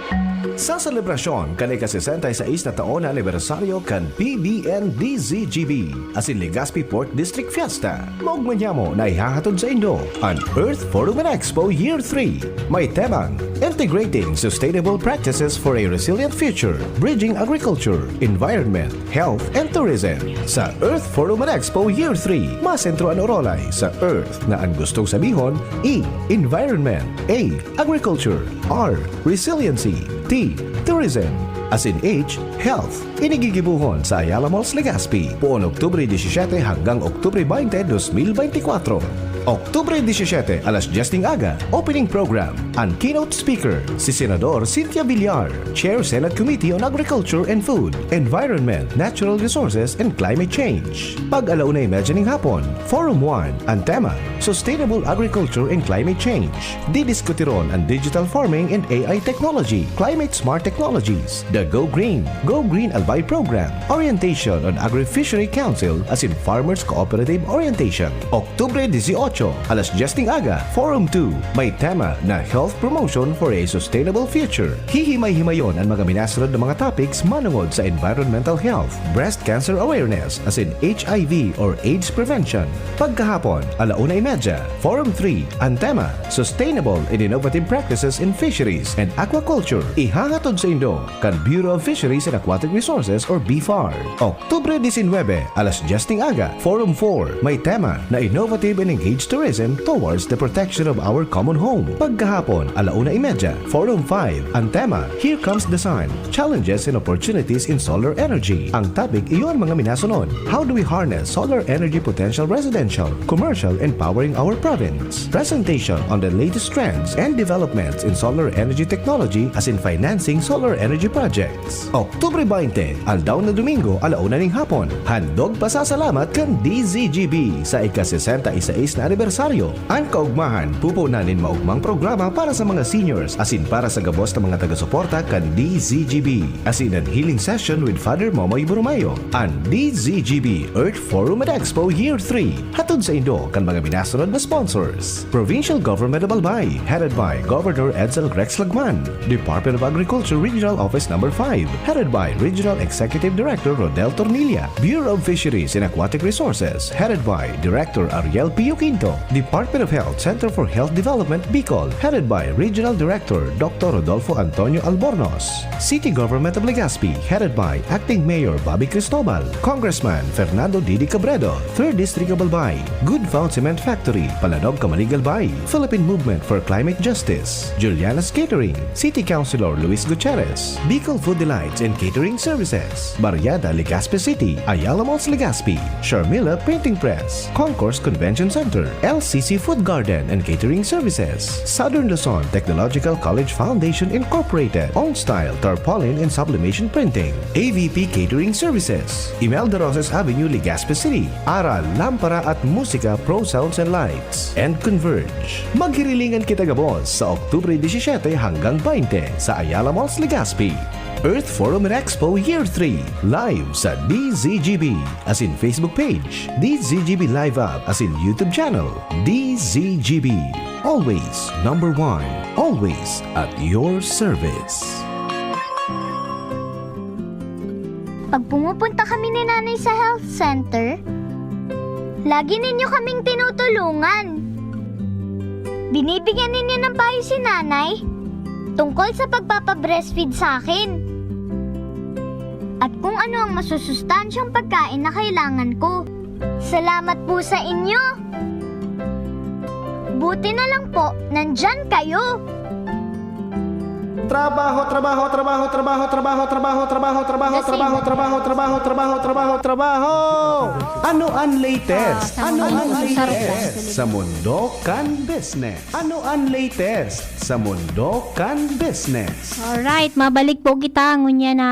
Sa selebrasyon kan ika-sesenta y seis na taon na anibersaryo kan P B N D Z G B asin Legazpi Port District Fiesta, maogma niamo na ihahatod saindo an Earth Forum and Expo Year three. May temang Integrating Sustainable Practices for a Resilient Future, Bridging Agriculture, Environment, Health, and Tourism. Sa Earth Forum and Expo Year three, masentro an orolay sa Earth na an gustong sabihon, E, Environment, A, Agriculture, R, Resiliency, T, Tourism, asin H, Health. Ini gigibohon sa Ayala Malls, Legazpi, poon Oktubre disisiete hanggang Oktubre baynte, dos mil baynte kwatro. Oktubre disisiete, alas dyes ning aga, opening program. An keynote speaker, si Senador Cynthia Villar, Chair Senate Committee on Agriculture and Food, Environment, Natural Resources, and Climate Change. Pag alauna y medya ning hapon, Forum one, an tema, Sustainable Agriculture and Climate Change. Didiskutiron an digital farming and A I technology, climate smart technologies, the Go Green, Go Green Albay Program, orientation on Agri-Fishery Council asin Farmers Cooperative Orientation. Oktubre dieciocho, alas dyes ning aga, Forum two, may tema na Health Promotion for a Sustainable Future. Hihimay-himayon an mga minasunod na mga topics manongod sa environmental health, breast cancer awareness, asin H I V or AIDS prevention. Pagkahapon, alauna y medya, Forum three, an tema, Sustainable and Innovative Practices in Fisheries and Aquaculture. Ihahatod saindo kan Bureau of Fisheries and Aquatic Resources or BFAR. Oktubre diecinuebe, alas dyes ning aga, Forum four, may tema na Innovative and Engaged Tourism Towards the Protection of Our Common Home. Pagkahapon, alauna y medya, Forum five, an tema, Here Comes the Sun, Challenges and Opportunities in Solar Energy. Ang topic iyo an mga minasunod, How do we harness solar energy potential residential, commercial, and powering our province? Presentation on the latest trends and developments in solar energy technology asin financing solar energy projects. Oktubre baynte, aldaw na Domingo, alauna ning hapon. Handog pasasalamat kan D Z G B sa ika-sesenta y seis na anibersaryo. An kaogmahan, pupunan nin maogmang programa para sa mga seniors asin para sa gabos na mga taga-suporta kan D Z G B, asin an healing session with Father Momoy Borromeo. An D Z G B Earth Forum and Expo Year three, hatod saindo kan mga minasunod na sponsors. Provincial Government of Albay, headed by Governor Edsel Rex Lagman. Department of Agriculture Regional Office Number five, headed by Regional Executive Director Rodel Tornilla. Bureau of Fisheries and Aquatic Resources, headed by Director Ariel Piuquin. Department of Health Center for Health Development Bicol, headed by Regional Director Doctor Rodolfo Antonio Albornoz. City Government of Legazpi, headed by Acting Mayor Bobby Cristobal, Congressman Fernando Didi Cabredo, Third District of Albay, Good Found Cement Factory, Palanog, Camalig, Albay, Philippine Movement for Climate Justice, Juliana's Catering, City Councilor Luis Gutierrez, Bicol Food Delights and Catering Services, Barriada, Legazpi City, Ayala Malls, Legazpi, Sharmila Printing Press, Concourse Convention Center, L C C Food Garden and Catering Services, Southern Luzon Technological College Foundation Incorporated, Own Style Tarpaulin and Sublimation Printing, A V P Catering Services, Imelda Roses Avenue, Legazpi City, Aral, Lampara at Musika Pro Sounds and Lights, and Converge. Maghirilingan kita gabos sa Oktubre disisiete hanggang bainte sa Ayala Malls, Legazpi. Earth Forum and Expo Year three, live sa D Z G B, as in Facebook page, D Z G B Live App, as in YouTube channel, D Z G B. Always number one, always at your service. Pag pumupunta kami ni Nanay sa health center, lagi ninyo kaming tinutulungan. Binibigyan ninyo ng payo si Nanay tungkol sa pagpapabreastfeed sa akin at kung ano ang masusustansyang pagkain na kailangan ko. Salamat po sa inyo! Buti na lang po, nandyan kayo! Trabaho, trabaho, trabaho, trabaho, trabaho, trabaho, trabaho, trabaho, Kasi trabaho, trabaho, trabaho, trabaho, trabaho, trabaho. Ano ang latest? Ah, sa Ano mundo ang ng latest Sarap. Sa mundo kan business? Ano ang latest sa mundo kan business? Alright, mabalik po kita ngunyan na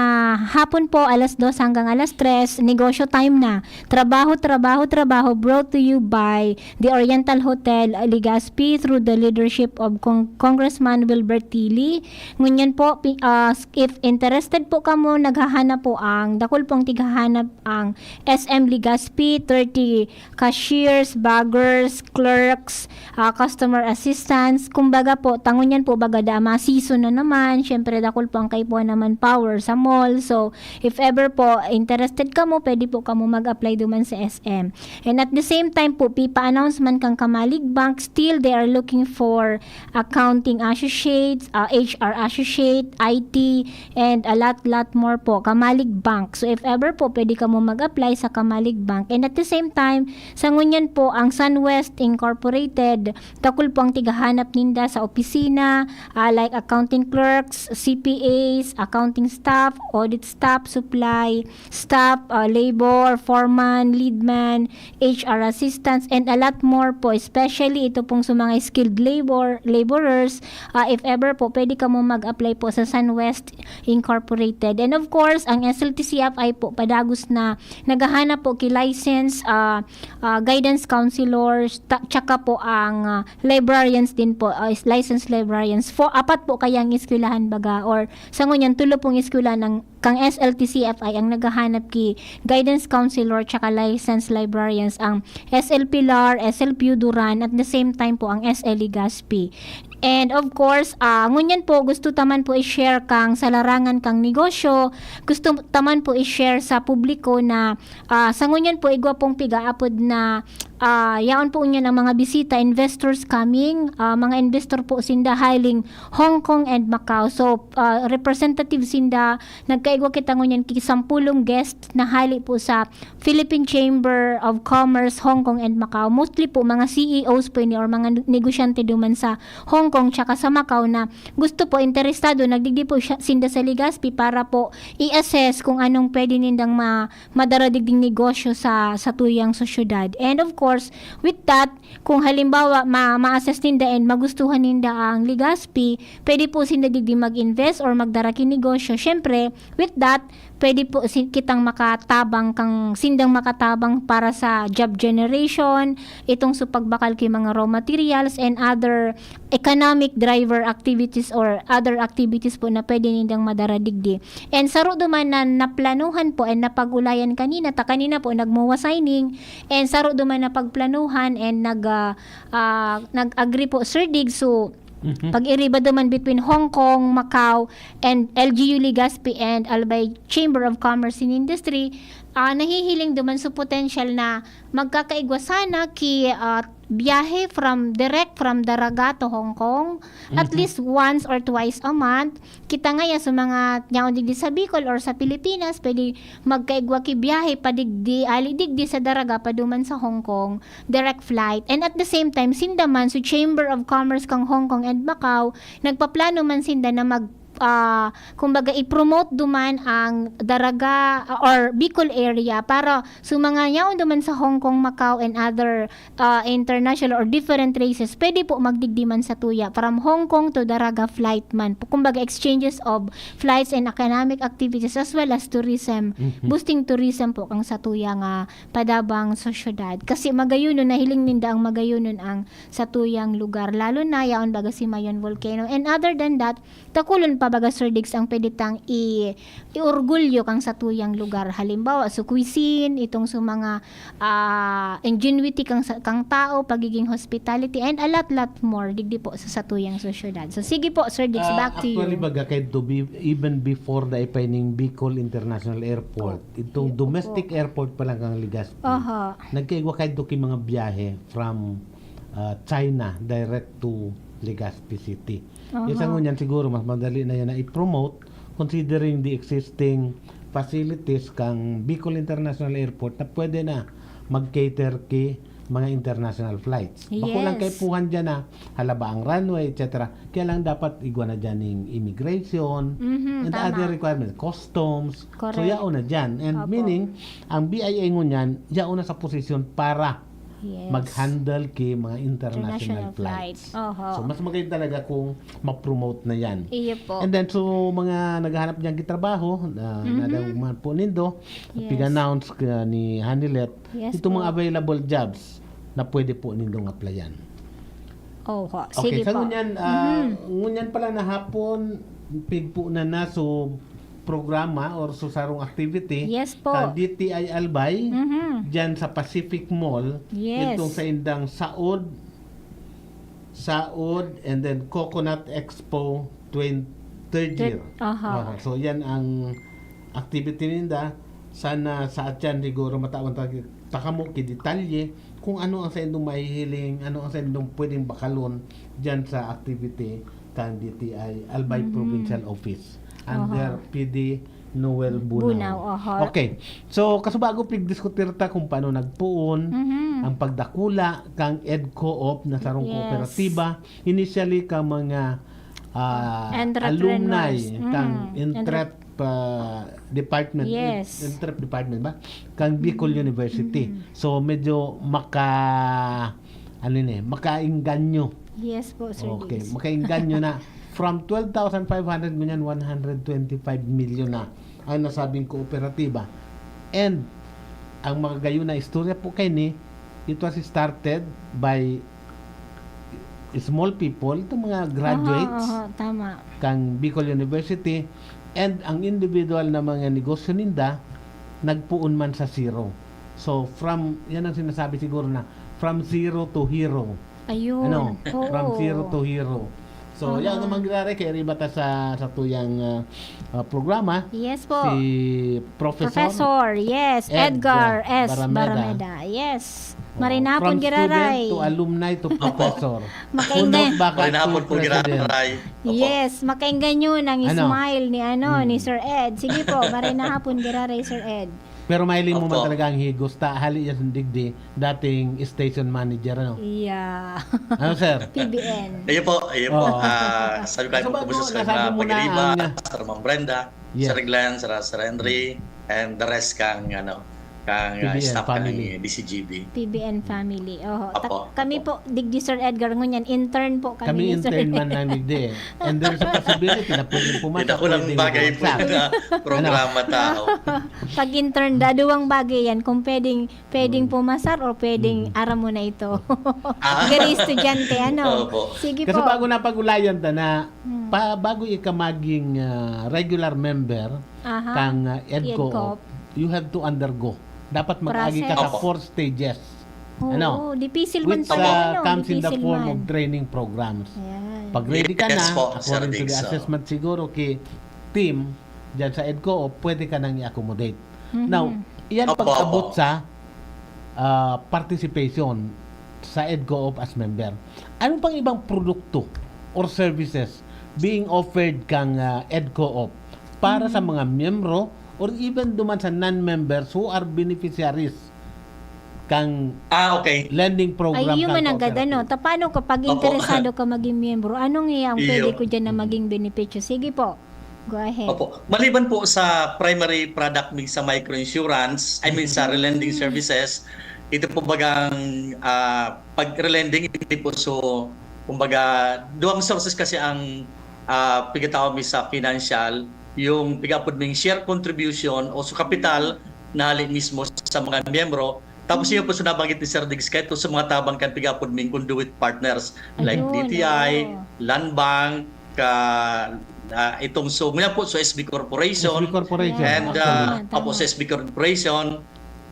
hapon po, alas dos hanggang alas tres, negosyo time na. Trabaho, trabaho, trabaho, brought to you by the Oriental Hotel, Legazpi, through the leadership of Cong- Congressman Wilbert Tilly. Ngunyan po, pi- ah, if interested po kamo, naghahanap po ang, dakul pong tighahanap ang S M Legazpi, thirty cashiers, baggers, clerks, ah, customer assistants. Kumbaga po, ta ngunyan po, baga da, mga season na naman. Siyempre, dakul po ang kaipuhan na manpower sa mall. So, if ever po, interested kamo, pwede po kamo mag-apply duman sa S M. And at the same time po, pipa-announce man kang Kamalig Bank, still they are looking for accounting associates, ah, H R associate, I T, and a lot, lot more po. Kamalig Bank. So, if ever po, pwede kamo mag-apply sa Kamalig Bank. And at the same time, sa ngunyan po, ang Sunwest Incorporated, dakul po ang tigahanap ninda sa opisina, ah, like accounting clerks, C P As, accounting staff, audit staff, supply staff, ah, labor, foreman, leadman, H R assistants, and a lot more po, especially ito pong sa mga skilled labor, laborers. Ah, if ever po, pwede kamo mag-apply po sa Sunwest Incorporated. And of course, ang S L T C F I po, padagos na naghahanap po ki license, ah, ah, guidance counselors, ta- tsaka po ang, ah, librarians din po, ah, is- licensed librarians. For, apat po kaya ang eskwelahan, baga, or sa ngunyan, tulo pong eskwelahan ng kang S L T C F I ang naghahanap ki guidance counselor tsaka licensed librarians, ang S L Pilar, S L Pio Duran, at the same time po ang S L Legazpi. And of course, ah, ngunyan po, gusto ta man po i-share kang sa larangan kang negosyo, gusto ta man po i-share sa publiko na, ah, sa ngunyan po, igwa pong pigaapod na, ah, yaon po ngunyan ang mga bisita, investors coming, ah, mga investor po sinda hiling Hong Kong and Macau. So, ah, representative sinda, nagkaigwa kita ngunyan ki sampulong guest na hali po sa Philippine Chamber of Commerce, Hong Kong and Macau. Mostly po, mga C E Os po ini or mga negosyante duman sa Hong Kong tsaka sa Macau na gusto po, interesado, nagdigdi po siya, sinda sa Legazpi para po i-assess kung anong pwede nindang ma- madara digding negosyo sa, sa tuyang sa syudad. And of course, with that, kung halimbawa ma- ma-assess ninda and magustuhan ninda ang Legazpi, pwede po sinda digdi mag-invest or magdara ki negosyo. Syempre, with that, pwede po si- kitang makatabang kang sindang makatabang para sa job generation, itong sa pagbakal ki mga raw materials and other economic driver activities or other activities po na pwede nindang madara digdi. And saro duman na naplanuhan po and napag-ulayan kanina, ta kanina po nagmuwa signing, and saro duman na pagplanuhan and nag, ah, ah, nag-agree po, Sir Dig. So, pag-iriba duman between Hong Kong, Macau, and L G U Legazpi and Albay Chamber of Commerce and Industry, ah, nahihiling duman so potential na Magkakaigwa sana ki, ah, biyahe from, direct from Daraga to Hong Kong, at Mhm. least once or twice a month. Kita ngaya sa mga yaon digdi sa Bicol or sa Pilipinas, pwede magkaigwa ki biyahe pa digdi, ali digdi sa Daraga, paduman sa Hong Kong, direct flight. And at the same time, sinda man, so Chamber of Commerce kang Hong Kong and Macau, nagpaplano man sinda na mag, ah, kumbaga, i-promote duman ang Daraga, ah, or Bicol area para so, mga yaon duman sa Hong Kong, Macau, and other, ah, international or different races, pwede po magdigdi man sa tuya. From Hong Kong to Daraga flight man. Kumbaga, exchanges of flights and economic activities as well as tourism. Mhm. Boosting tourism po kang sa tuya nga padabang sa syudad. Kasi magayonon, nahiling ninda ang magayonon ang sa tuyang lugar. Lalo na yaon baga si Mayon Volcano. And other than that, dakulon pa baga, Sir Diggs, ang pwede tang i-, iorgulyo kang satuyang lugar. Halimbawa, sa cuisine, itong sa mga, ah, ingenuity kang sa, kang tao, pagiging hospitality, and a lot, lot more, digdi po sa satuyang sosyedad. So, sige po, Sir Diggs, Ah, back to actually, you. Baga, kaidto be-, even before dai pa ining Bicol International Airport, itong Ay, opo. domestic airport pa lang kang Legazpi, Aha. nagkaigwa kaidto ki mga biyahe from, ah, China direct to Legazpi City. Aha. Isa ngunyan siguro mas madali na yan na i-promote considering the existing facilities kang Bicol International Airport na pwede na mag-cater ki mga international flights. Bako lang Yes. kaipuhan dyan na halaba ang runway, et cetera. Kaya lang dapat igwa na dyan ning immigration Mhm, and tama. other requirements, customs. So, Correct. yaon na dyan. And Opo. meaning, ang B I A ngunyan, yaon na sa posisyon para Yes. mag-handle ki mga international International flights. flights. Oho. So, mas maganda talaga kung ma-promote na yan. Iyo po. And then, so, mga naghahanap dyan ki trabaho, na Mhm. nadagman po nindo, Yes. pig-announce ka ni Hanilet, Yes itong mga po. available jobs na pwede po nindong applyan. Oho. Okay, Sige sa po. ngunyan, ah, Mhm. ngunyan pala na hapon, pigpo na na, so, programa or sa sarong activity Yes po. sa D T I Albay, Mhm. dyan sa Pacific Mall, Yes. itong sa indang saod, saod, and then Coconut Expo twenty, third year. Third, aha. Aha. So, yan ang activity ninda. Sana sa atyan, siguro, matawan ta, ta kamo ki detalye kung ano ang saindong mahihiling, ano ang saindong pwedeng bakalon dyan sa activity kan D T I Albay Mhm. Provincial Office under Aha. P D Noel Bunao. Bunao, aha. Okay. So, kasubago, pigdiskutir ta kung paano nagpoon Mhm. ang pagdakula kang EdCo-op na sarong Yes. kooperatiba. Initially, ka mga, ah, Entrepreneurs. alumni Mm. kang Entrep- Entrep, ah, department, Yes. Entrep department ba? Kang Bicol Mm. University. Mm. So, medyo maka-, ano ni, makaengganyo. Yes po, Sir Okay, Diggs. makaengganyo na. From twelve thousand five hundred, ngunyan one hundred twenty-five million na ang nasabing kooperatiba. And ang mga gayon na istorya po kaini, it was started by small people, itong mga graduates Aha, aha, tama. kang Bicol University, and ang individual na mga negosyo ninda, nagpoon man sa zero. So, from, yan ang sinasabi siguro na, from zero to hero. Ayun. Ano? Oo. From zero to hero. So, Aha. yan naman, Giraray, kaya riba ta sa, sa tuyang, ah, ah, programa. Yes po. Si Professor Professor, yes. Ed, Edgar ah, S. Barameda. Barameda. Yes. Oh, Maray na hapon, from Giraray. student to alumni to professor. Makainggan. Puno baka Maray na to hapon po, president. Giraray. Opo. Yes, makainggan nyo ng Ano? smile ni, ano, ni Hmm. Sir Ed. Sige po, maray na hapon, Giraray, Sir Ed. Pero mahiling mo man Opo. talaga ang higos, ta hali yan sa digdi, dating station manager, ano? Yeah. Ano, sir? P B N. Iyo po, iyo po. Oo. Ah, sabi ko, Kaso bago, kumusta sa nasabi mga mo na pagriba, ang, ah, Sir Ma'am Brenda, Yes. Sir Glenn, Sir, Sir Henry, and the rest kang, ano, kang, ah, P B N staff family. Kang D C G B. P B N family. Oho. Ta-, Opo, kami opo. po, digdi Sir Edgar, ngunyan, intern po kami Kami ni Sir intern Ed. man lang digdi eh. And there's a possibility na pwedeng pumasok, Ito ko lang pwedeng bagay po bumagsak. na programa Ano? tao. Pag intern, da, duwang bagay yan. Kung pwedeng, pwedeng Hmm. pumasar o pwedeng Hmm. aram mo na ito. Ah. Gani estudyante, ano? Opo. Sige Kasi po. bago na pag-ulayan ta na, Hmm. pa, bago ika maging, ah, regular member Aha. kang, ah, EdCo-op, EdCo-op. you have to undergo. Dapat mag-agi ka Process. sa Opo. four stages. Oo, Ano? dipisil man Which, pala, ah, ano? comes in the Dipisil form man. of training programs. Ayan. Pag ready ka Yes na, po, Sir according to the Diggs, oh. assessment siguro ki team, dyan sa EdCo-op, pwede ka nang i-accommodate. Mhm. Now, iyan Opo, pag-abot opo. sa, ah, participation sa EDCO-op as member. Ano pang ibang produkto or services being offered kang, ah, EDCO-op para sa mga miyembro or even duman sa non-members who are beneficiaries kang Ah, okay. lending program Ay, yun kang man ang Cooperative? gagano. Ta, paano kapag Opo. interesado ka maging miyembro? Anong iya ang pwede Iyo. ko dyan na Mm. maging benepisyo? Sige po. Go ahead. Opo. Maliban po sa primary product mi sa microinsurance, I mean, sa Mm. relending services, ito po bagang, ah, pag-relending, hindi po so, kumbaga, duwang sources kasi ang, ah, pigataw mi sa financial, yung pigapod ming share contribution o sa kapital na hali mismo sa mga miyembro. Tapos yun po sa nabanggit ni Sir Diggs, kahit po sa mga tabang kan pigapod ming conduit partners, like Ayun, D T I, oo. Land Bank, ka, ah, itong so, ngayon po sa S B Corporation, S B Corporation, and, actually. ah, Tama, opo, tama. sa S B Corporation,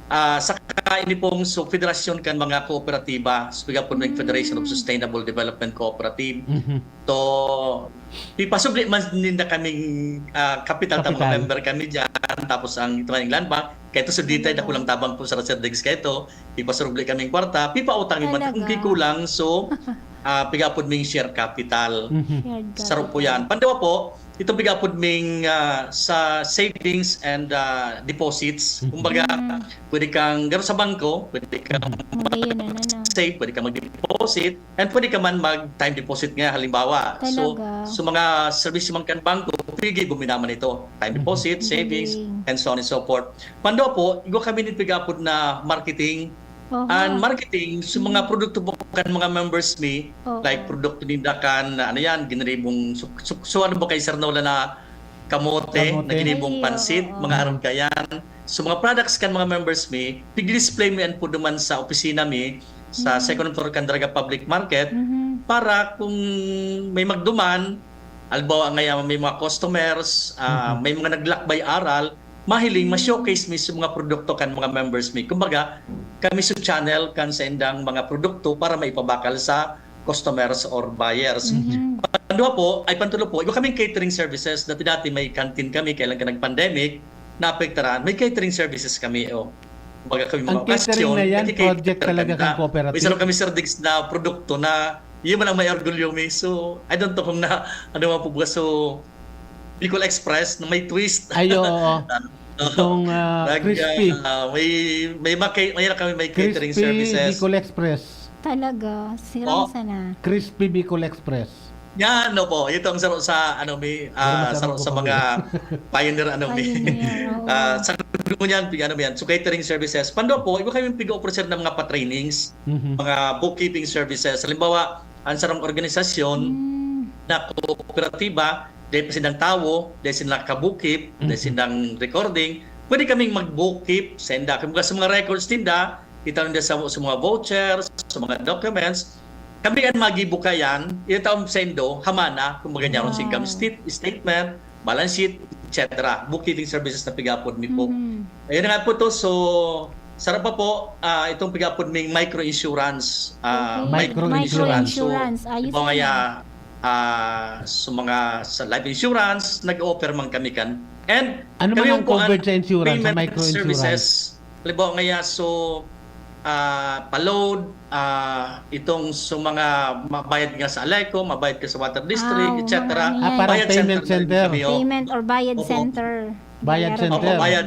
ah, saka ini pong so, federasyon kan mga kooperatiba, sa pigapod ming Federation of Mm. Sustainable Development Cooperative. Mhm. So, ipasubli man ninda kaming, ah, kapital, ta mga Kapital. member kami diyan, tapos ang ito nga yung land bank, kaya ito sa detail, Talaga. dakulang tabang po sa Sir Diggs kaya ito, ipasubli kaming kwarta, pipautang yung mata, kung Talaga. kikulang, so, ah, pigapod ming share capital. Mhm. Shared Saro po capital. yan. Pandawa po, itong pigapod ming, ah, sa savings and, ah, deposits. Mhm. Kumbaga, Mm. pwede kang, garo sa bangko, pwede kang Mhm. Magayon na, no, no. save, pwede kang mag-deposit, and pwede ka man mag-time deposit nga, halimbawa. So, Talaga? sa mga servisyo man kan bangko, pwede guminaman ito. Time Mhm. deposit, savings, Galing. and so on and so forth. Pandawa po, igwa kami nin pigapod na marketing. Oho. And marketing, sa mga Mm. produkto po kan mga members mi, Oo. like produkto ninda kan, ano yan, giniribong, so, so, so ano ba kay Sir Nolan na kamote, Kamote. na ginibong Ay, pansit, oo. mga arog kayan. So, mga products kan mga members mi, pig-display mi an po duman sa opisina mi, sa Mhm. second floor kan Daraga Public Market, Mhm. para kung may magduman, halimbawa ngayon may mga customers, ah, Mhm. may mga naglakbay aral, mahiling, Mhm. ma-showcase mi sa mga produkto kan mga members mi. Kumbaga, kami sa channel kan sa indang mga produkto para maipabakal sa customers or buyers. Mhm. Pandua po, ay pantulo po, iba kaming catering services. Dati-dati may canteen kami, kailan ka nag-pandemic, naapektaran, may catering services kami, oh. Kumbaga kami Ang mga catering okasyon, na yan, nagki-cater project talaga kami. Kang cooperative? May sarong kami, Sir Diggs, na produkto na yun man ang may orgulyo mi. So, I don't know kung na, ano man po ba, so, Bicol Express na may twist. Ay, oo. Itong, ah, Nag, crispy. ah, may, may maka-, mayroon kami may catering Crispy services. Bicol Express. Talaga, sirang Oh. sana. Crispy Bicol Express. Yan, opo. Ito ang saro sa, ano, mi, Pero ah, masarap saro ko sa pa mga pioneer, ano, mi. Pioneer, oo. Ah, sa ano yan, pi-, ano yan. So, catering services. Pando po, iba kami pig-offer ng mga pa-trainings, Mhm. mga bookkeeping services. Halimbawa, ang sarong organisasyon Mm. na kooperatiba, dahil pa silang tawo, dahil sila kabukip, dahil Mhm. silang recording, pwede kaming mag-bookkeep sa inda. Kumbaga sa mga records ninda, kita ninda sa, sa mga vouchers, sa mga documents, kami ang magibukayan, itaon sa indo, hamana, kumbaga niya ron sa income Wow. state-, statement, balance sheet, et cetera. Bookkeeping services na pigapod mi po. Mhm. Ayun na nga po to. So, sarap pa po, ah, itong pigapod ming micro insurance, ah, Okay. Micro insurance. Micro insurance. So, Ayos halimbawa yan. kaya, ah, sa mga, sa life insurance, nag-offer man kami kan. And Ano man kami ang po ang covered sa insurance, sa payment micro insurance? services. Halimbawa nga, so, ah, pa-load, ah, itong sa mga mabayad nga sa Aleco, mabayad ka sa water district, Ah, et cetera. mga Ah, parang Bayad payment center din center. kami, oh. Payment or bayad Opo. center. Bayad Bayaran center. Opo, mo. bayad,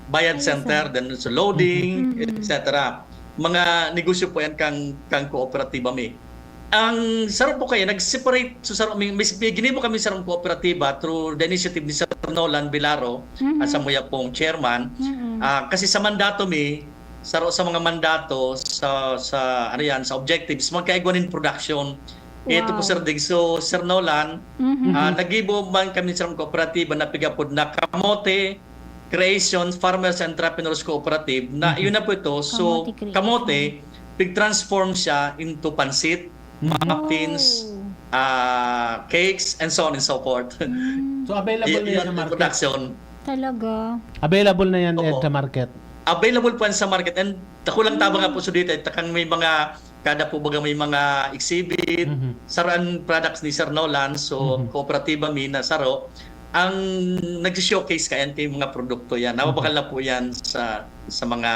bayad Ayos, center, ah. then sa loading, Mm-mm. et cetera. Mga negosyo po yan kang, kang kooperatiba mi. Ang sarap po kayo, nag-separate, so sarap, may, may, may ginibo kami sarong kooperatiba through the initiative ni Sir Nolan Vilaro Mhm. at sa Muya pong chairman. Mm-mm. Ah, kasi sa mandato mi, saro sa mga mandato sa, sa, ano yan, sa objectives, magkaigwa nin production. Ito po, Wow. Sir Diggs. So, Sir Nolan, Mhm. ah, nagibo man kami sa kooperatiba na pigapod na Kamote Creation Farmers Entrepreneurs Cooperative na Mhm. yun na po ito. So, Kamote Creation. kamote, pig-transform siya into pansit, Mhm. muffins, Oh. ah, cakes, and so on and so forth. Mm. So, available Y-, na yan yan sa ang market? production. Talaga? Available na yan, Ed, Opo. sa market? Available po yan sa market. And dakulang tabang nga po, Mm. so dito, takang may mga, kada po baga may mga exhibit, Mhm. saraan products ni Sir Nolan, so Mhm. kooperatiba mi na saro, ang nag-showcase kayan kay mga produkto yan. Nababakal na po yan sa sa mga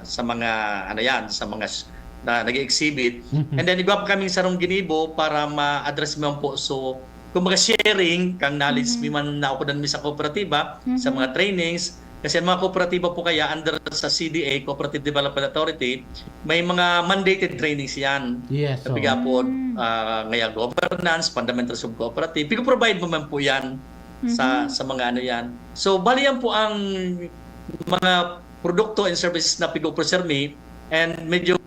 sa mga ano yan, sa mga s- na nag-exhibit. Mhm. And then igwa pa kaming sarong ginibo para ma-address mo po. So, kumbaga sharing kang knowledge Mhm. mi man na ako mi sa kooperatiba, sa Mhm. mga trainings. Kasi ang mga kooperatiba po kaya under sa C D A, Cooperative Development Authority, may mga mandated trainings yan. Yes, so, Sabi nga po, Mm. ah, ngaya governance, fundamentals of cooperative. Pig-provide mo man po yan sa Mhm. sa mga ano yan. So, bali yan po ang mga produkto and services na pig-offer mi, and medyo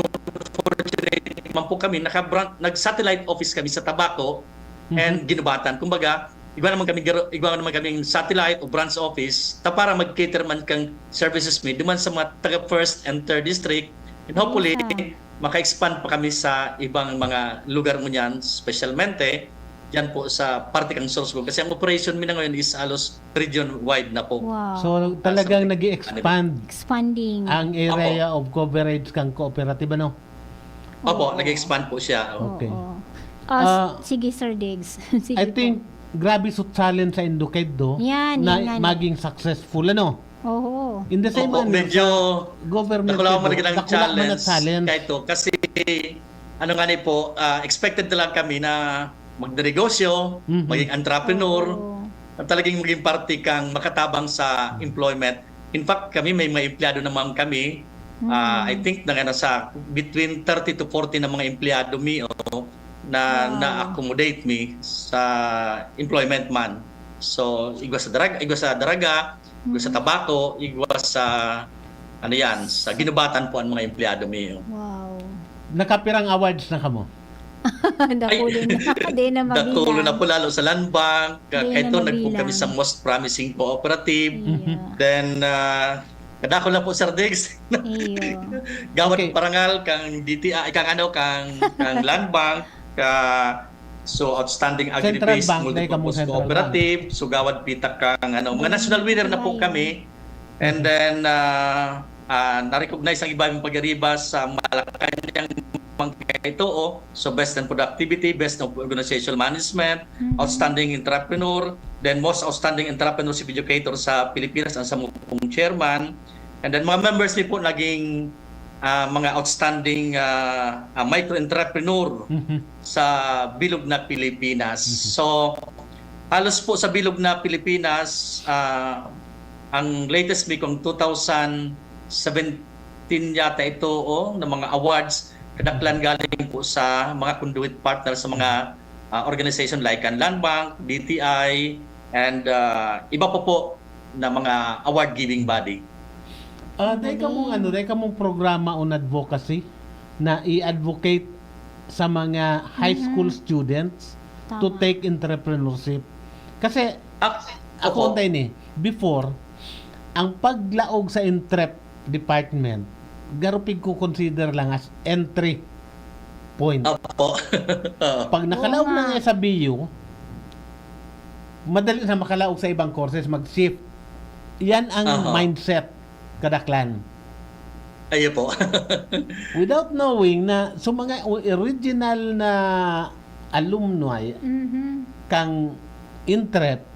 fortunate man po kami, naka-bran- nag-satellite office kami sa Tabaco and Mhm. Guinobatan. Kumbaga, igwa naman kami garo- igwa naman kaming satellite o branch office ta para mag-cater man kang services mi duman sa mga taga first and third district, and hopefully Yes, sir. maka-expand pa kami sa ibang mga lugar ngunyan, specialmente diyan po sa parte kang Sorsogon, kasi ang operation mi na ngayon is halos region wide na po. Wow. So, talagang nag-expand Expanding. ang area of coverage kang kooperatiba, no? Opo, Oo. Nag-expand po siya. Oo. Okay. Ah, Ah, sige, Sir Diggs. Sige I po. think grabe sa challenge sa Indocaid, do, Yan, na yan nga, no. Maging successful, ano? Oo. In the same Opo, manner, medyo government, Dakula do, man ang dakula man ang challenge, challenge. Kay ito, kasi ano nga ni po, ah, expected lang kami na magnegosyo, Mhm. maging entrepreneur, Oo. na talagang maging parte kang makatabang sa employment. In fact, kami may mga empleyado naman kami. Mm. Ah, I think na nasa between thirty to forty na mga empleyado mi, oh, na Wow. na-accommodate mi sa employment man. So, igwa sa Daraga, igwa sa Daraga, igwa sa Mhm. Tabaco, igwa sa ano yan, sa Guinobatan po ang mga empleyado mi, oh. Wow. Nakapirang awards na kamo? Dakuli na. Di na mabilang. Dakula na po, lalo sa Land Bank. Ka- Di Kay na ito, nagpo mabilang. Kami sa most promising cooperative. Iya. Then, ah, kadakula po, Sir Diggs. Iyo. Gawad Okay. parangal kang D T I, kang ano, kang, kang Land Bank, ka, so outstanding Central agribusiness Bank, dahil kamo multipurpose Central cooperative, so gawad pita kang ano, mga national winner na po Ayun. Kami. And then, ah, ah, na-recognize ang iba yung pag-ariba sa Malacañang mga ito, oh. So, best in productivity, best of organizational management, Mhm. outstanding entrepreneur, then most outstanding entrepreneurship educator sa Pilipinas, ang samupong chairman. And then, mga members ni po naging, ah, mga outstanding, ah, ah, micro-entrepreneur Mhm. sa bilog na Pilipinas. Mhm. So, halos po sa bilog na Pilipinas, ah, ang latest mi kung two thousand seventeen yata ito, oh, na mga awards, kadaklan galing po sa mga conduit partner sa mga, ah, organization like ang Land Bank, D T I, and, ah, iba pa po na mga award-giving body. Ah, dai kamong Magaling. ano, dai kamong programa on advocacy na i-advocate sa mga high Mhm. school students to Tama. take entrepreneurship. Kasi Ak- ako Opo. tayo ni, before, ang paglaog sa entrep department, garo pig ko consider lang as entry point. Opo. Pag nakalaog Oo na nga. nga sa B U, madali na makalaog sa ibang courses, mag-shift. Yan ang Aha. mindset kadaklan. Ayo po. Without knowing na sa mga o- original na alumni Mhm. kang entrep,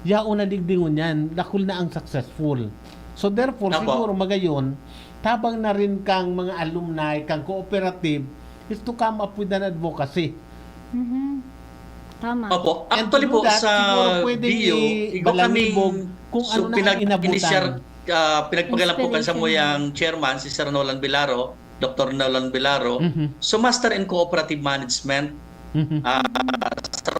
yaon na digdingon yan, dakul na ang successful. So therefore, Apo. siguro magayon, tabang na rin kang mga alumni, kang cooperative, is to come up with an advocacy. Mhm. Tama. Opo. And Actually to do po, that, sa siguro pwedeng B U, i- igo kaming balangibog kung so, ano na ang inabutan. pinag-initiar, ah, pinagpagalan po kan Inspiration. Samuyang chairman, si Sir Nolan Vilaro, Doctor Nolan Vilaro. Mhm. So, Master in Cooperative Management, Mhm. ah, sa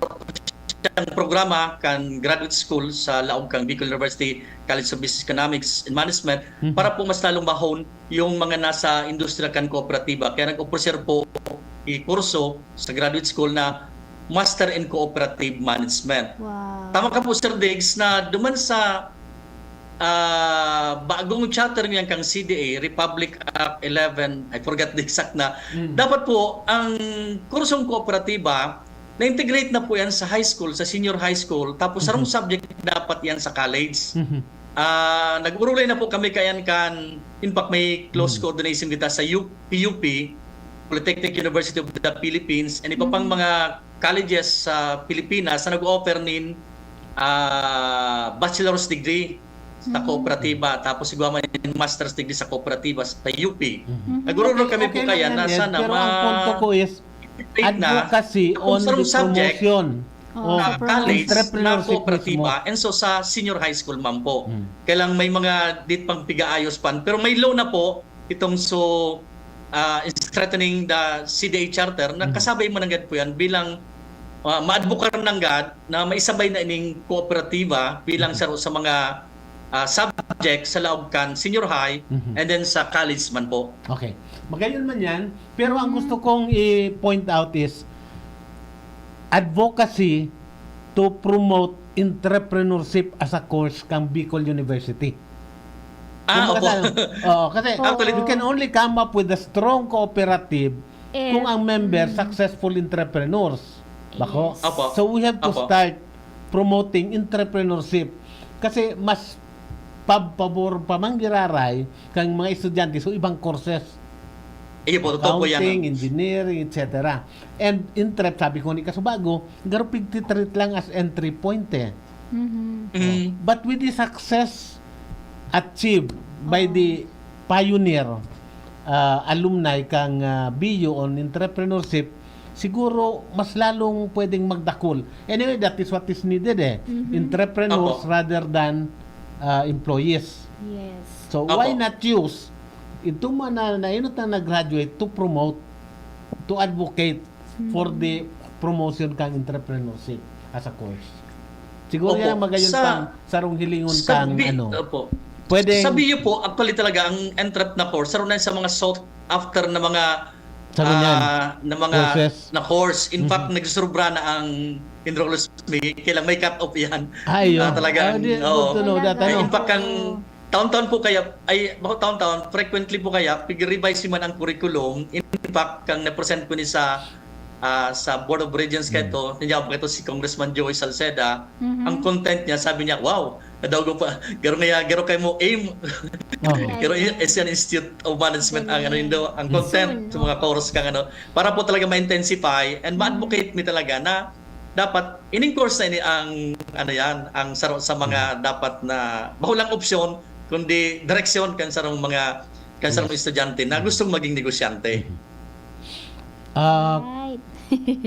siyang programa kan graduate school sa laog kan Bicol University College of Business Economics and Management Mhm. para po mas lalong ma-hone yung mga nasa industriya kan kooperatiba. Kaya nag-offer po i kurso sa graduate school na Master in Cooperative Management. Wow. Tama ka po, Sir Diggs, na duman sa ah, bagong charter niyan kang C D A, Republic Act eleven, I forgot the exact na. Mm. Dapat po, ang kursong kooperatiba, na-integrate na po yan sa high school, sa senior high school, tapos sarong Mhm. subject dapat yan sa college. Mhm. Ah, nag-urulay na po kami kayan kan, in fact, may close Mhm. coordination kita sa U P U P, Polytechnic University of the Philippines, and iba pang Mhm. mga colleges sa Pilipinas na nag-offer nin ah, bachelor's degree sa kooperatiba, tapos igwa man yung master's degree sa kooperatiba sa U P. Mhm. Nagurugro Okay, kami po okay kaya lang na yan, Ed. sana Pero ma- ang punto ko is Wait na, advocacy kung on sarong the subject, promotion Oh, of na sa promotion. college na entrepreneurship kooperatiba mismo. And so sa senior high school man po. Hmm. Kaya lang may mga dit pang pigaayos pan. Pero may law na po itong so ah, strengthening the C D A charter na Mhm. kasabay mo nanggad po yan bilang ah, maadbokar nanggad na maisabay na ining kooperatiba bilang Mhm. saro sa mga ah, subject sa laog kan senior high Mhm. and then sa college man po. Okay. Magayon man yan. Pero ang gusto kong i-point out is advocacy to promote entrepreneurship as a course kang Bicol University. Ah, Kumbaga opo. sa- Oo, kasi Actually, you can only come up with a strong cooperative Eh, kung ang member mm. successful entrepreneurs. Bako? Yes. Opo. So we have to Opo. start promoting entrepreneurship. Kasi mas pabor pa man giraray kang mga estudyante so ibang courses. Iyo po, totoo po yan. Accounting, engineering, et cetera. And Entrep, sabi ko ni Kasubago, garo pigtitreat lang as entry point eh. Mhm. Mm. But with the success achieved by the pioneer uh, alumni kang uh, B U on entrepreneurship, siguro mas lalong pwedeng magdakol. Anyway, that is what is needed eh. Mhm. Entrepreneurs Opo. rather than uh, employees. Yes. So Opo. Why not use itong mga na, na, na nag-graduate to promote, to advocate for the promotion kang entrepreneurship as a course. Siguro Opo. Yan magayon Sa- pang sarong hilingon Sa kang bi- ano. Opo. Pwedeng Sa B U po, actually talaga, ang Entrep na course, saro na sa mga sought after na mga Saro niyan. ah, na mga Courses. na course. In fact, Mhm. nagsusobra na ang enrollers me. Kailang may cut off yan. Ayo. Ah, talaga, Ah, di, oo. good to know that, Talaga. ano. In fact, ang taon-taon po kaya, ay, bako taon-taon, frequently po kaya, pig-revise man ang curriculum. In fact, kang na-present ko ni sa ah, sa Board of Regents Hmm. kaito, nangyawag pa kaito si Congressman Joey Salceda, Mhm. ang content niya, sabi niya, wow, nadaog pa, garo nga, garo kay mo aim, Oh. garo Asian Institute of Management ang ano nindo, ang Yes. content Soon, sa mga oh. Course kang ano, para po talaga ma-intensify and Mm. ma-advocate mi talaga na dapat ining course na ini ang ano yan, ang saro sa mga Mm. dapat na bahulang opsyon kundi direksyon kan sarong mga kan sarong estudyante na gustong maging negosyante. Ah, Right.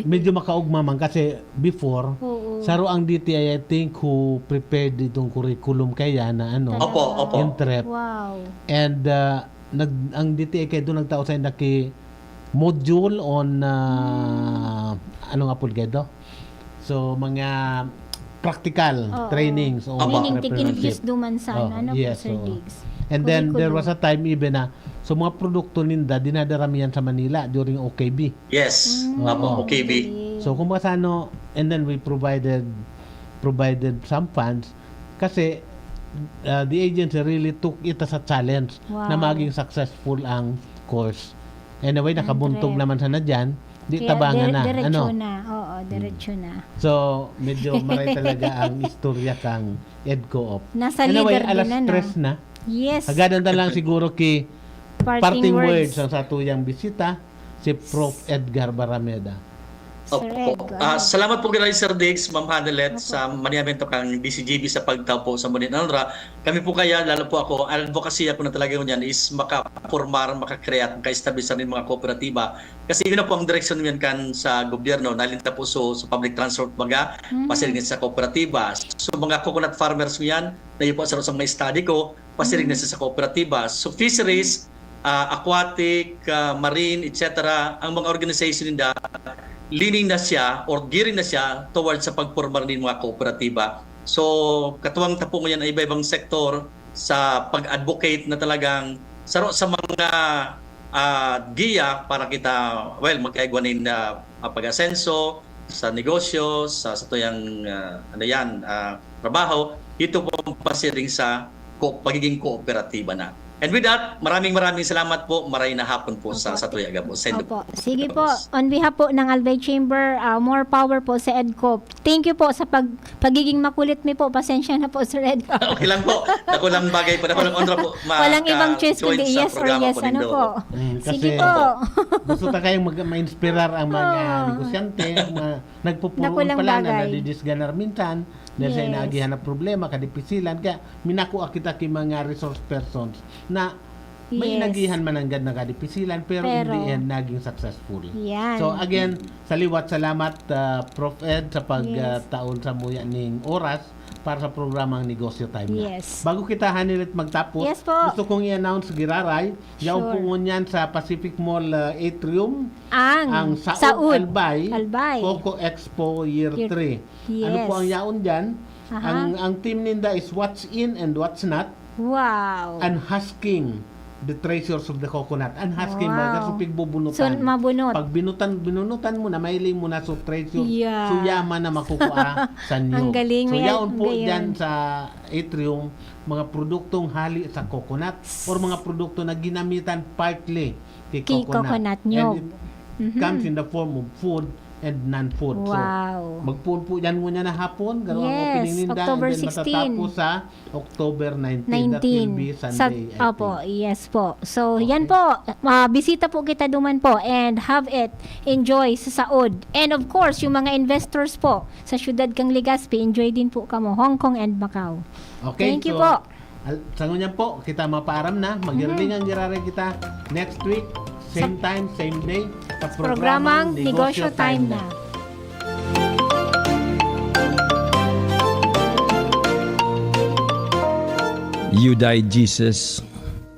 medyo makaugma man kasi before, Oo. saro ang D T I, I think, who prepared itong curriculum kaya na ano, Opo, opo. Entrep. Wow. And uh, nag, ang D T I kayo nagtao sa inaki module on uh, ano nga po kayo? So, mga practical Oo. trainings on Opo. Meaning, entrepreneurship. kikinigis duman sa Oh, ano, yes, Sir oo. Diggs. And then there Curriculum. Was a time even na so mga produkto ninda dinadara mi yan sa Manila during O K B. Yes. Mm, Opo, O K B. galing. So kung mga sano, and then we provided provided some funds kasi uh, the agency really took it as a challenge Wow. Na maging successful ang course. Anyway, nakabuntog Andre. Naman sana dyan. Di Kaya tabangan dir- na. Diretso Ano? Na. Oo, diretso na. So, medyo maray talaga ang istorya kang EDCO-OP. Nasa Anyway, leader alas din, ano? tres na. Yes. Hagadan ta lang siguro ki Parting parting words. Words. Ang satuyang bisita, si Prof Edgar Barameda. Sir Opo. Ed, go Ah, ahead. Salamat po, Ginoong Sir Diggs, Ma'am Hanelet, Opo. Sa maniyamento kang D C G B sa pagtao po sa Munin Anra. Kami po kaya, lalo po ako, advocacy ako na talaga ngunyan is makapormar, maka-create, maka-establish sa mga kooperatiba. Kasi yun na po ang direksyon ngunyan kan sa gobyerno, nalinta po so, sa public transport baga, Mhm. pasiring sa kooperatiba. So mga coconut farmers ngunyan, na yun po sa, sa mga study ko, pasiring na sa kooperatiba. So fisheries, ah, aquatic, ah, marine, et cetera, ang mga organization ninda, leaning na siya or gearing na siya towards sa pagpormar nin mga kooperatiba. So, katuwang tapo ngunyan ang iba-ibang sektor sa pag-advocate na talagang saro sa mga ah, giya para kita, well, magkaigwa nin ah, ah, pag-asenso sa negosyo, sa satuyang ah, ano yan, ah, trabaho, ito po ang pasiring sa ko, pagiging kooperatiba na. And with that, maraming maraming salamat po. Maray na hapon po sa Opo. Satuya Gabo. Sendo Opo. po. Sige po. On behalf po ng Albay Chamber, ah, more power po sa EDCO-OP. Thank you po sa pag pagiging makulit mi po. Pasensya na po, Sir EDCO-OP. Okay lang po. Ako lang bagay pa naman ang honra po. Ma- Walang ka- ibang choice join kundi sa yes or programa yes. po Ano nindo. po? Mm, Sige kasi po. Gusto ta kayong mag- ma-inspirar ang mga Oo. Negosyante, mga nagpupurong Nakulang pala na bagay. Nadidisganar minsan. Dahil sa Yes. inaagihan na problema, kadipisilan, kaya minakua kita ki mga resource persons na may Yes. inagihan man nanggad na kadipisilan, pero, Pero, hindi yan naging successful. Yan. So again, saliwat salamat, ah, Prof Ed, sa Yes. pagtaon sa muya ning oras para sa programang Negosyo Time na. Yes. Bago kita hanilit magtapos, Yes po. gusto kong i-announce, giraray, yaon Sure. po ngunyan sa Pacific Mall, ah, Atrium, Ang ang Saud Saud Albay, Albay. Coco Expo Year Year- three. Ano Yes. po ang yaon dyan? Aha. Ang, ang theme ninda is what's in and what's not. Wow. Unhusking the treasures of the coconut. Unhusking, Wow. mga so pigbubunutan. So, mabunot. Pag binutan, binunutan mo na, mailing mo na, so treasure, Yeah. so yaman na makukuha sa niyog. Ang galing, So may yaon po gayon. Dyan sa Atrium, mga produktong hali sa coconut or mga produkto na ginamitan partly kay Kay coconut. Coconut niyog. And it Mhm. comes in the form of food and non-food. Wow. So, magpuon po dyan ngunyan na hapon, garo ang Yes, opening ninda, October and then sixteen. Matatapos sa October nineteen. That will be Sa, Sunday, I opo, think. Yes po. So, Okay. Yan po. Ah, bisita po kita duman po and have it. Enjoy sa Saud. And of course, yung mga investors po sa siyudad kang Legazpi, enjoy din po kamo, Hong Kong and Macau. Okay, Thank you so, po. al- sa ngunyan po, kita mapaaram na, magiriling ang giraray kita next week, same time, same day, sa Programang Negosyo Time na. You died, Jesus,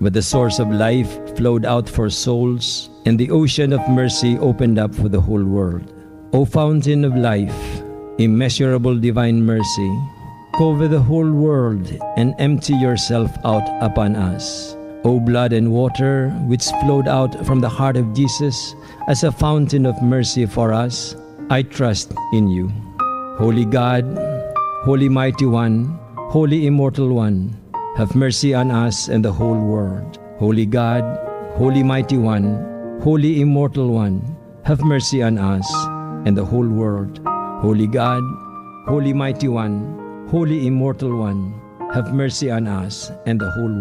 but the source of life flowed out for souls, and the ocean of mercy opened up for the whole world. O fountain of life, immeasurable divine mercy, cover the whole world and empty yourself out upon us. O blood and water, which flowed out from the heart of Jesus as a fountain of mercy for us, I trust in you. Holy God, Holy Mighty One, Holy Immortal One, have mercy on us and the whole world. Holy God, Holy Mighty One, Holy Immortal One, have mercy on us and the whole world. Holy God, Holy Mighty One, Holy Immortal One, have mercy on us and the whole world.